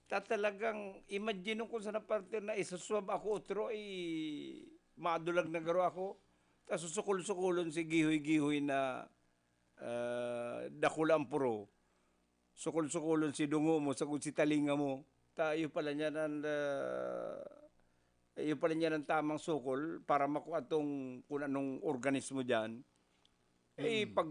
Ta talagang, imagine kung sana, partner, na isuswab ako otro, eh, madulag na garo ako. Ta susukol-sukolon si gihoy-gihoy na ah, dakula ang puro. Sukol-sukolon si dungo mo, sagod si talinga mo. Ta, iyo pala niyan ang, ah, iyo pala niyan ang tamang sukol para makuha tong kung anong organismo diyan. Eh, pag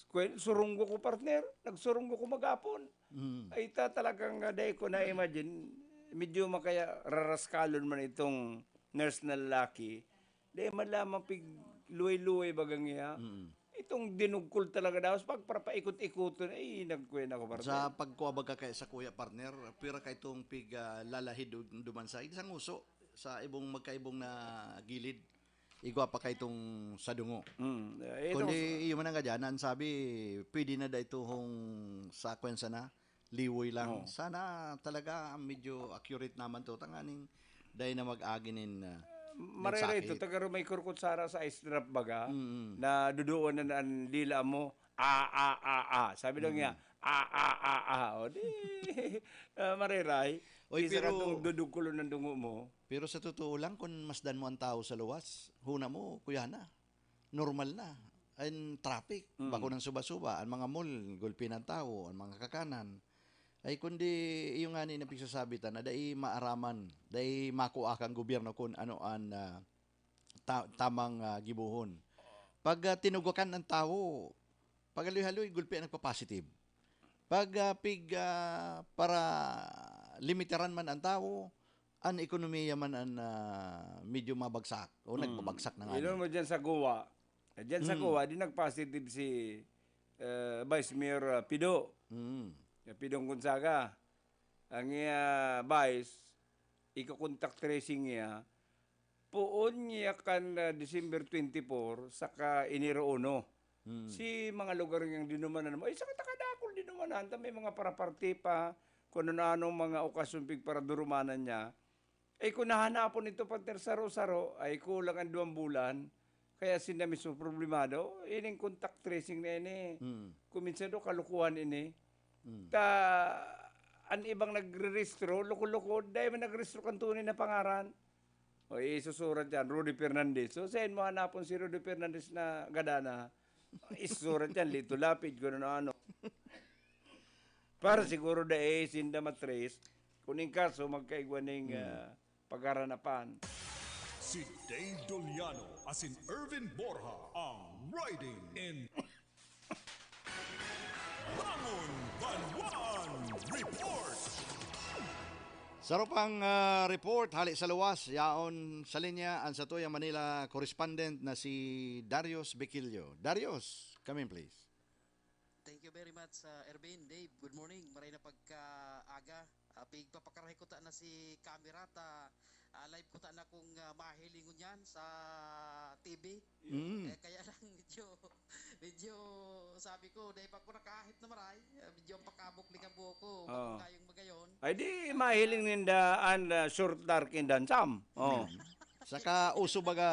kwen-, surunggo ko, partner, nagsurunggo ko maghapon. Mm. Ay, ta talagang ah, dai ko na-imagine. Medyo makaya raraskalon man itong nurse na lalaki. Dai man lamang pig luway-luway bagang iya. Mm. Itong dinugkol talaga daw sa pagpapaikot-ikoton, ay, nagkuyan ako, partner. Sa pagkuha baga kay sa kuya, partner, pira kay itong pig ah, lalahid du- duman sa isang uso, sa ibong magkaibong na gilid, igwa pa kay itong sa dungo. Mm. Eh, itong- Kundi iyo man ang gadyan, ang sabi, pwede na da ito hong sa kwensa na, liwoy lang. Oo. Sana talaga medyo accurate naman to, tanganing dahil na mag-agi nin ah, Marira nagsakit. Ito, taga may kurkot sara sa ice drop baga, Mm-mm. na duduon na ang dila mo, a, a, a, a. Sabi daw niya, a, a, a, a. O di, ah, mariray. Oy, Isa pero- katong dudugkulon ng dungo mo. Pero sa totoo lang, kung masdan mo ang tao sa luwas, huna mo, kuya na. Normal na. an traffic, Mm. bako nang suba-suba, an mga mall, gulpi ng tao, an mga kakanan. Ay kundi iyo ngani na pigsasabi ta na dai maaraman, dai makua kan gobyerno kun ano an, ah, ta-, tamang, ah, gibohon. Pag, ah, tinugokan ang tawo, pag haloy-haloy, gulpi ang nagpa-positive. Pag, ah, pig-, ah, para limitaran man ang tawo, an ekonomiya man an, ah, medyo mabagsak o Mm. nagbabagsak na nga Inon na. mo dyan sa Goa. Eh, dyan sa Mm. Goa, di nag-positive si, eh, Vice Mayor, ah, Pido. Mm. Ya Pidong Gonzaga. Ang iya, Vice, iko-contact tracing niya, poon niya kan, ah, December twenty-four saka Enero uno. Hmm. Si mga lugar niyang dinumanan mo, ay, saka takadakol dinumanan, ta may mga paraparte pa, kung ano-anong mga okasyon pigparadurumanan niya. Ay, kung nahanapon ito, partner, saro-saro, ay kulang ang duwang bulan, kaya sinda mismo problemado, ining contact tracing na ini. Hmm. Kung minsan do, kalukuhan ini. Hmm. Ta, an ibang nagrerehistro, loko-loko, dahil may nagrerehistro kan tunay na pangaran. O, isusurat yan, Rudy Fernandez. So, saan mo hanapon si Rudy Fernandez na gadana? Isusurat yan, Lito Lapid, kung ano-ano. Para siguro dai sinda matrace, kung in kaso, magkaigwa ning, Hmm. ah, pagharanapan. Si Dave Doliano asin Ervin Borja ang Riding in Bangon Banwaan Report. Saro pang, ah, report hali sa luwas, yaon sa linya an satuyang Manila correspondent na si Darius Bequilio. Darius, come in please. Thank you very much, ah, Ervin. Dave, good morning. Maray na pagkaaga. Ah, pigpapakarahay ko ta na si camera ta, ah, live ko ta na kung, ah, mahiling ngunyan sa T V. Mm. Eh, kaya lang medyo, medyo sabi ko, dahil pa ko nakahit na maray, ah, medyo ang pakabukling ang buhok ko, Oo. Magkayong magayon. Ay, di Ah, mahiling ninda an, ah, short dark and handsome. Oh. Mm. Saka uso baga,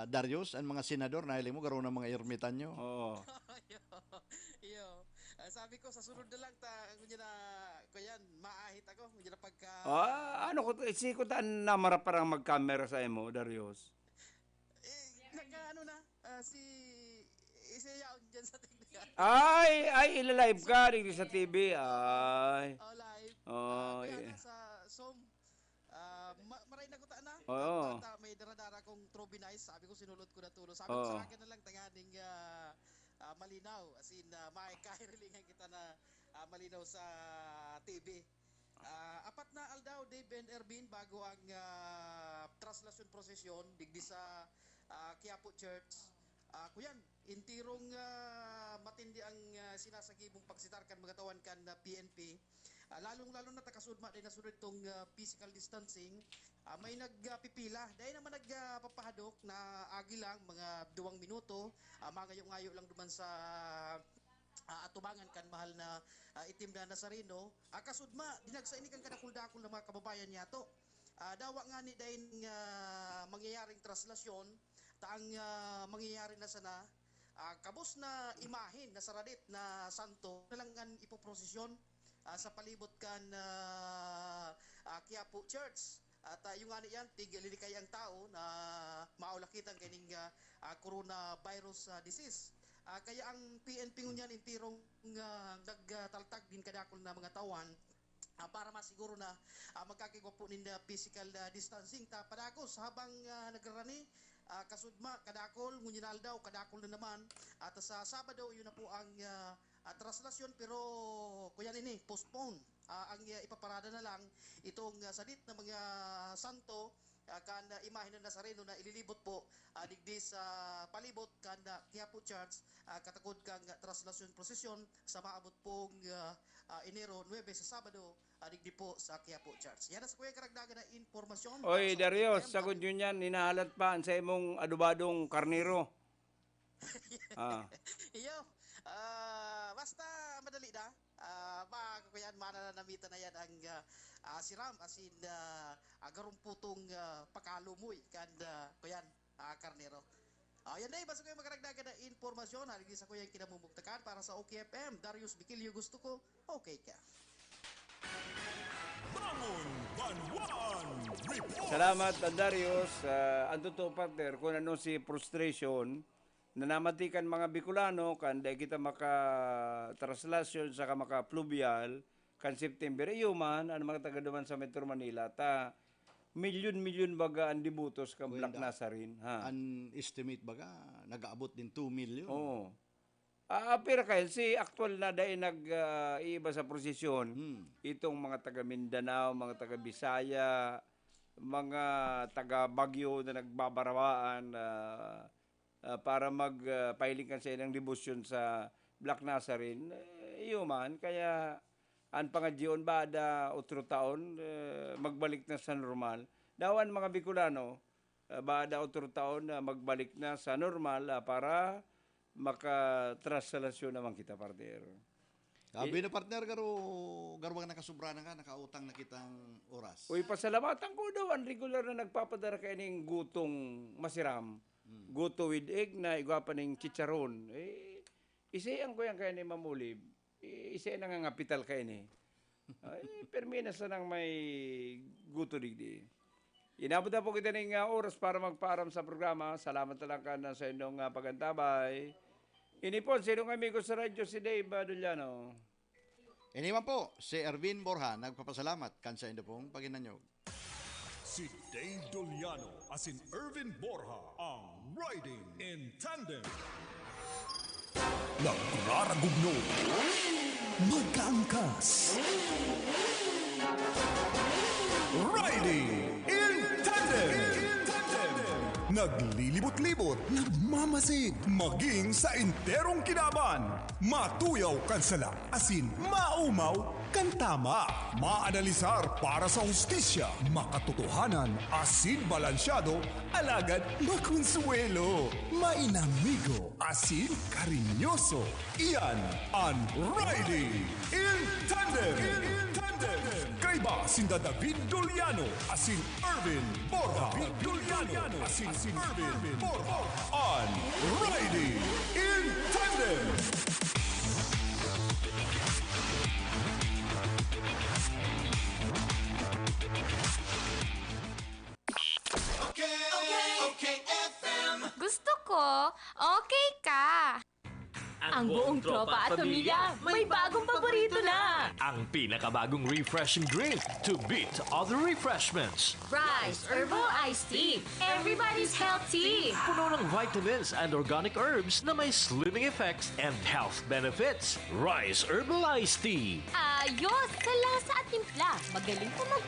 Darius, ang mga senador, nahiling mo, garo ng mga ermitanyo. Oo. Iyo. Ah, sabi ko, sa sunod na lang, ta, ngunyan na, kuyan, maahit ako, ngunyan na pagka Ah, ano ko, si ko ta namara parang magkamera sa imo, Darius? Eh, nagka, ano na, ah, si, isa yaon dyan sa technical. Ay, ay, ila-live ka, digdi sa T V, ay. Oh, live. Oh, Ah, kaya yeah. nga sa Zoom, ah, ma-, maray na kuta na. Oo. Bata, may dara-dara kong Trophy Nice. Sabi ko, sinulod ko na tulo. Sabi ko, Oo. sa akin na lang, tanganing, ah, ah, malinaw. As in, ah, may kahirilingan kita na, ah, malinaw sa T V. Ah, apat na aldaw, Dave and Ervin, bago ang, ah, traslasyon prosesyon digdi sa, ah, Quiapo Church. Ah, kuyan, intirong, ah, matindi ang, ah, sinasagibong pagsitar kan mga tawan kan, ah, P N P. Ah, lalong-lalo na takasudma dahil nasunod itong, ah, physical distancing. Ah, may nagpipila. Dahil naman nagpapahadok na agi lang, mga duwang minuto. Ah, mangayo-ngayo lang duman sa, ah, atubangan kan mahal na, ah, itim na Nazareno. Ah, kasudma, dinagsa ini kan kadakul-dakul na mga kababayan niyato. Ah, dawa ngani dahil nga mangyayaring traslasyon, ta ang, ah, mangyayari na sana, ah, kabos na imahen na saradit na santo na lang an ipoprosesyon, ah, sa palibot kan, ah, ah, Quiapo Church. At, ah, yung ngani yan, tiglilikay ang tao na maulakitan kaning, ah, ah, coronavirus, ah, disease. Ah, kaya ang P N P ngunyan intirong, ah, nagtaltag din kadakul na mga tawan, ah, para masiguro na, ah, magkakigwa po nin, ah, physical, ah, distancing. Ta padagos habang, ah, nagrarani, ah, kasudma, kadakol, ngunyan na aldaw, kadakol na naman. At sa Sabado, yun na po ang, ah, ah, traslasyon, pero kuya nini, postpone. Ah, ang, ah, ipaparada na lang itong, ah, sadit na mga santo, ah, kan, ah, imahe na Nazareno na ililibot po, ah, digdi sa palibot kan, ah, Quiapo Church, ah, katakod kan, ah, traslasyon prosesyon sa maabot pong, ah, ah, Enero nuebe sa Sabado, ah, digdi po sa Quiapo Church. Yan ang sa kuya karagdagan na impormasyon para Oy, sa Darius, O T F M. Sagod yun yan, hinahalat pa ang sa imong adobadong karnero. Ah. Iyo, ah, basta madali na. Ah, ba, kuyan, mananamitan na yan ang, ah, ah, siram, as in, ah, ah, garumputong, ah, pakalumoy kan, ah, kuyan, ah, karnero. Ah, yan na, basta ko yung makaragdagan na impormasyon, hali sa kuyang kinamumugtakan para sa O K F M, Darius Bikilio, gusto ko, okay ka. Bangon Banwaan Report. Salamat, Darius. Ah, ang totoo, partner, kung ano si frustration, na namati kan mga Bicolano, kan dai kita maka-traslasyon saka maka-fluvial, kan September, iyo man, an mga taga duman sa Metro Manila, ta milyon-milyon baga an debotos kan Black Wala. Nazarene, ha? An estimate baga, nag-aabot din two million. Oo. Ah, pira kayo? Si aktual na dai nag, ah, iiba sa prosesyon. Hmm. Itong mga taga Mindanao, mga taga Bisaya, mga taga Baguio na nagbabarawaan, ah, ah, para mag, ah, pailing kan saindang debosyon sa Black Nazarene, eh, iyo man. Kaya an pangadyoon, bada otro taon, eh, magbalik na sa normal. Daw an mga Bicolano, ah, bada otro taon na magbalik na sa normal, ah, para makatraslasyon naman kita, partner. Sabi Eh, na, partner, garo, garo bang nakasubra na ka, nakautang na kitang oras. Uy, pasalamatan ko daw ang regular na nagpapadara kaining gutong masiram. Mm. Guto with egg na igwa pa ning chicharon. Eh, isiyan ko yan kaya ni Ma'am Olive. Eh, isiyan na nga ngapital kaini. Ay, permi na sanang may guto digdi. Inabot na po kita ning, ah, oras para magpaaram sa programa. Salamat na lang kan sa inyong, ah, pag-antabay. Ini po, sinong amigo sa radyo, si Dave, ah, Duliano. Ini man po, si Erwin Borja, nagpapasalamat kan sa indo pong paginanyog. Si Dave Doliano asin Erwin Borja ang Riding in Tandem. Nagraragugno. Magkaangkas. Riding in Tandem. Naglilibot-libot, nagmamasid. Maging sa enterong kinaban, matuyaw kan sala asin maumaw kan tama. Maanalisar para sa hustisya, makatotohanan asin balansyado, alagad makonsuwelo, mainamigo asin karinyoso. Iyan an Riding in Tandem. Kaiba sinda David Doliano asin Erwin Borja. David Doliano asin Erwin Borja. An Riding in Tandem. Okay, okay, F M. Gusto ko, okay ka. Ang buong tropa at pamilya, may bagong paborito na. Ang pinakabagong refreshing drink to beat other refreshments. Rice Herbal Iced Tea. Everybody's healthy. Puno ng vitamins and organic herbs na may slimming effects and health benefits. Rice Herbal Iced Tea. Ayos! Sa lasa at timpla, magaling pa mag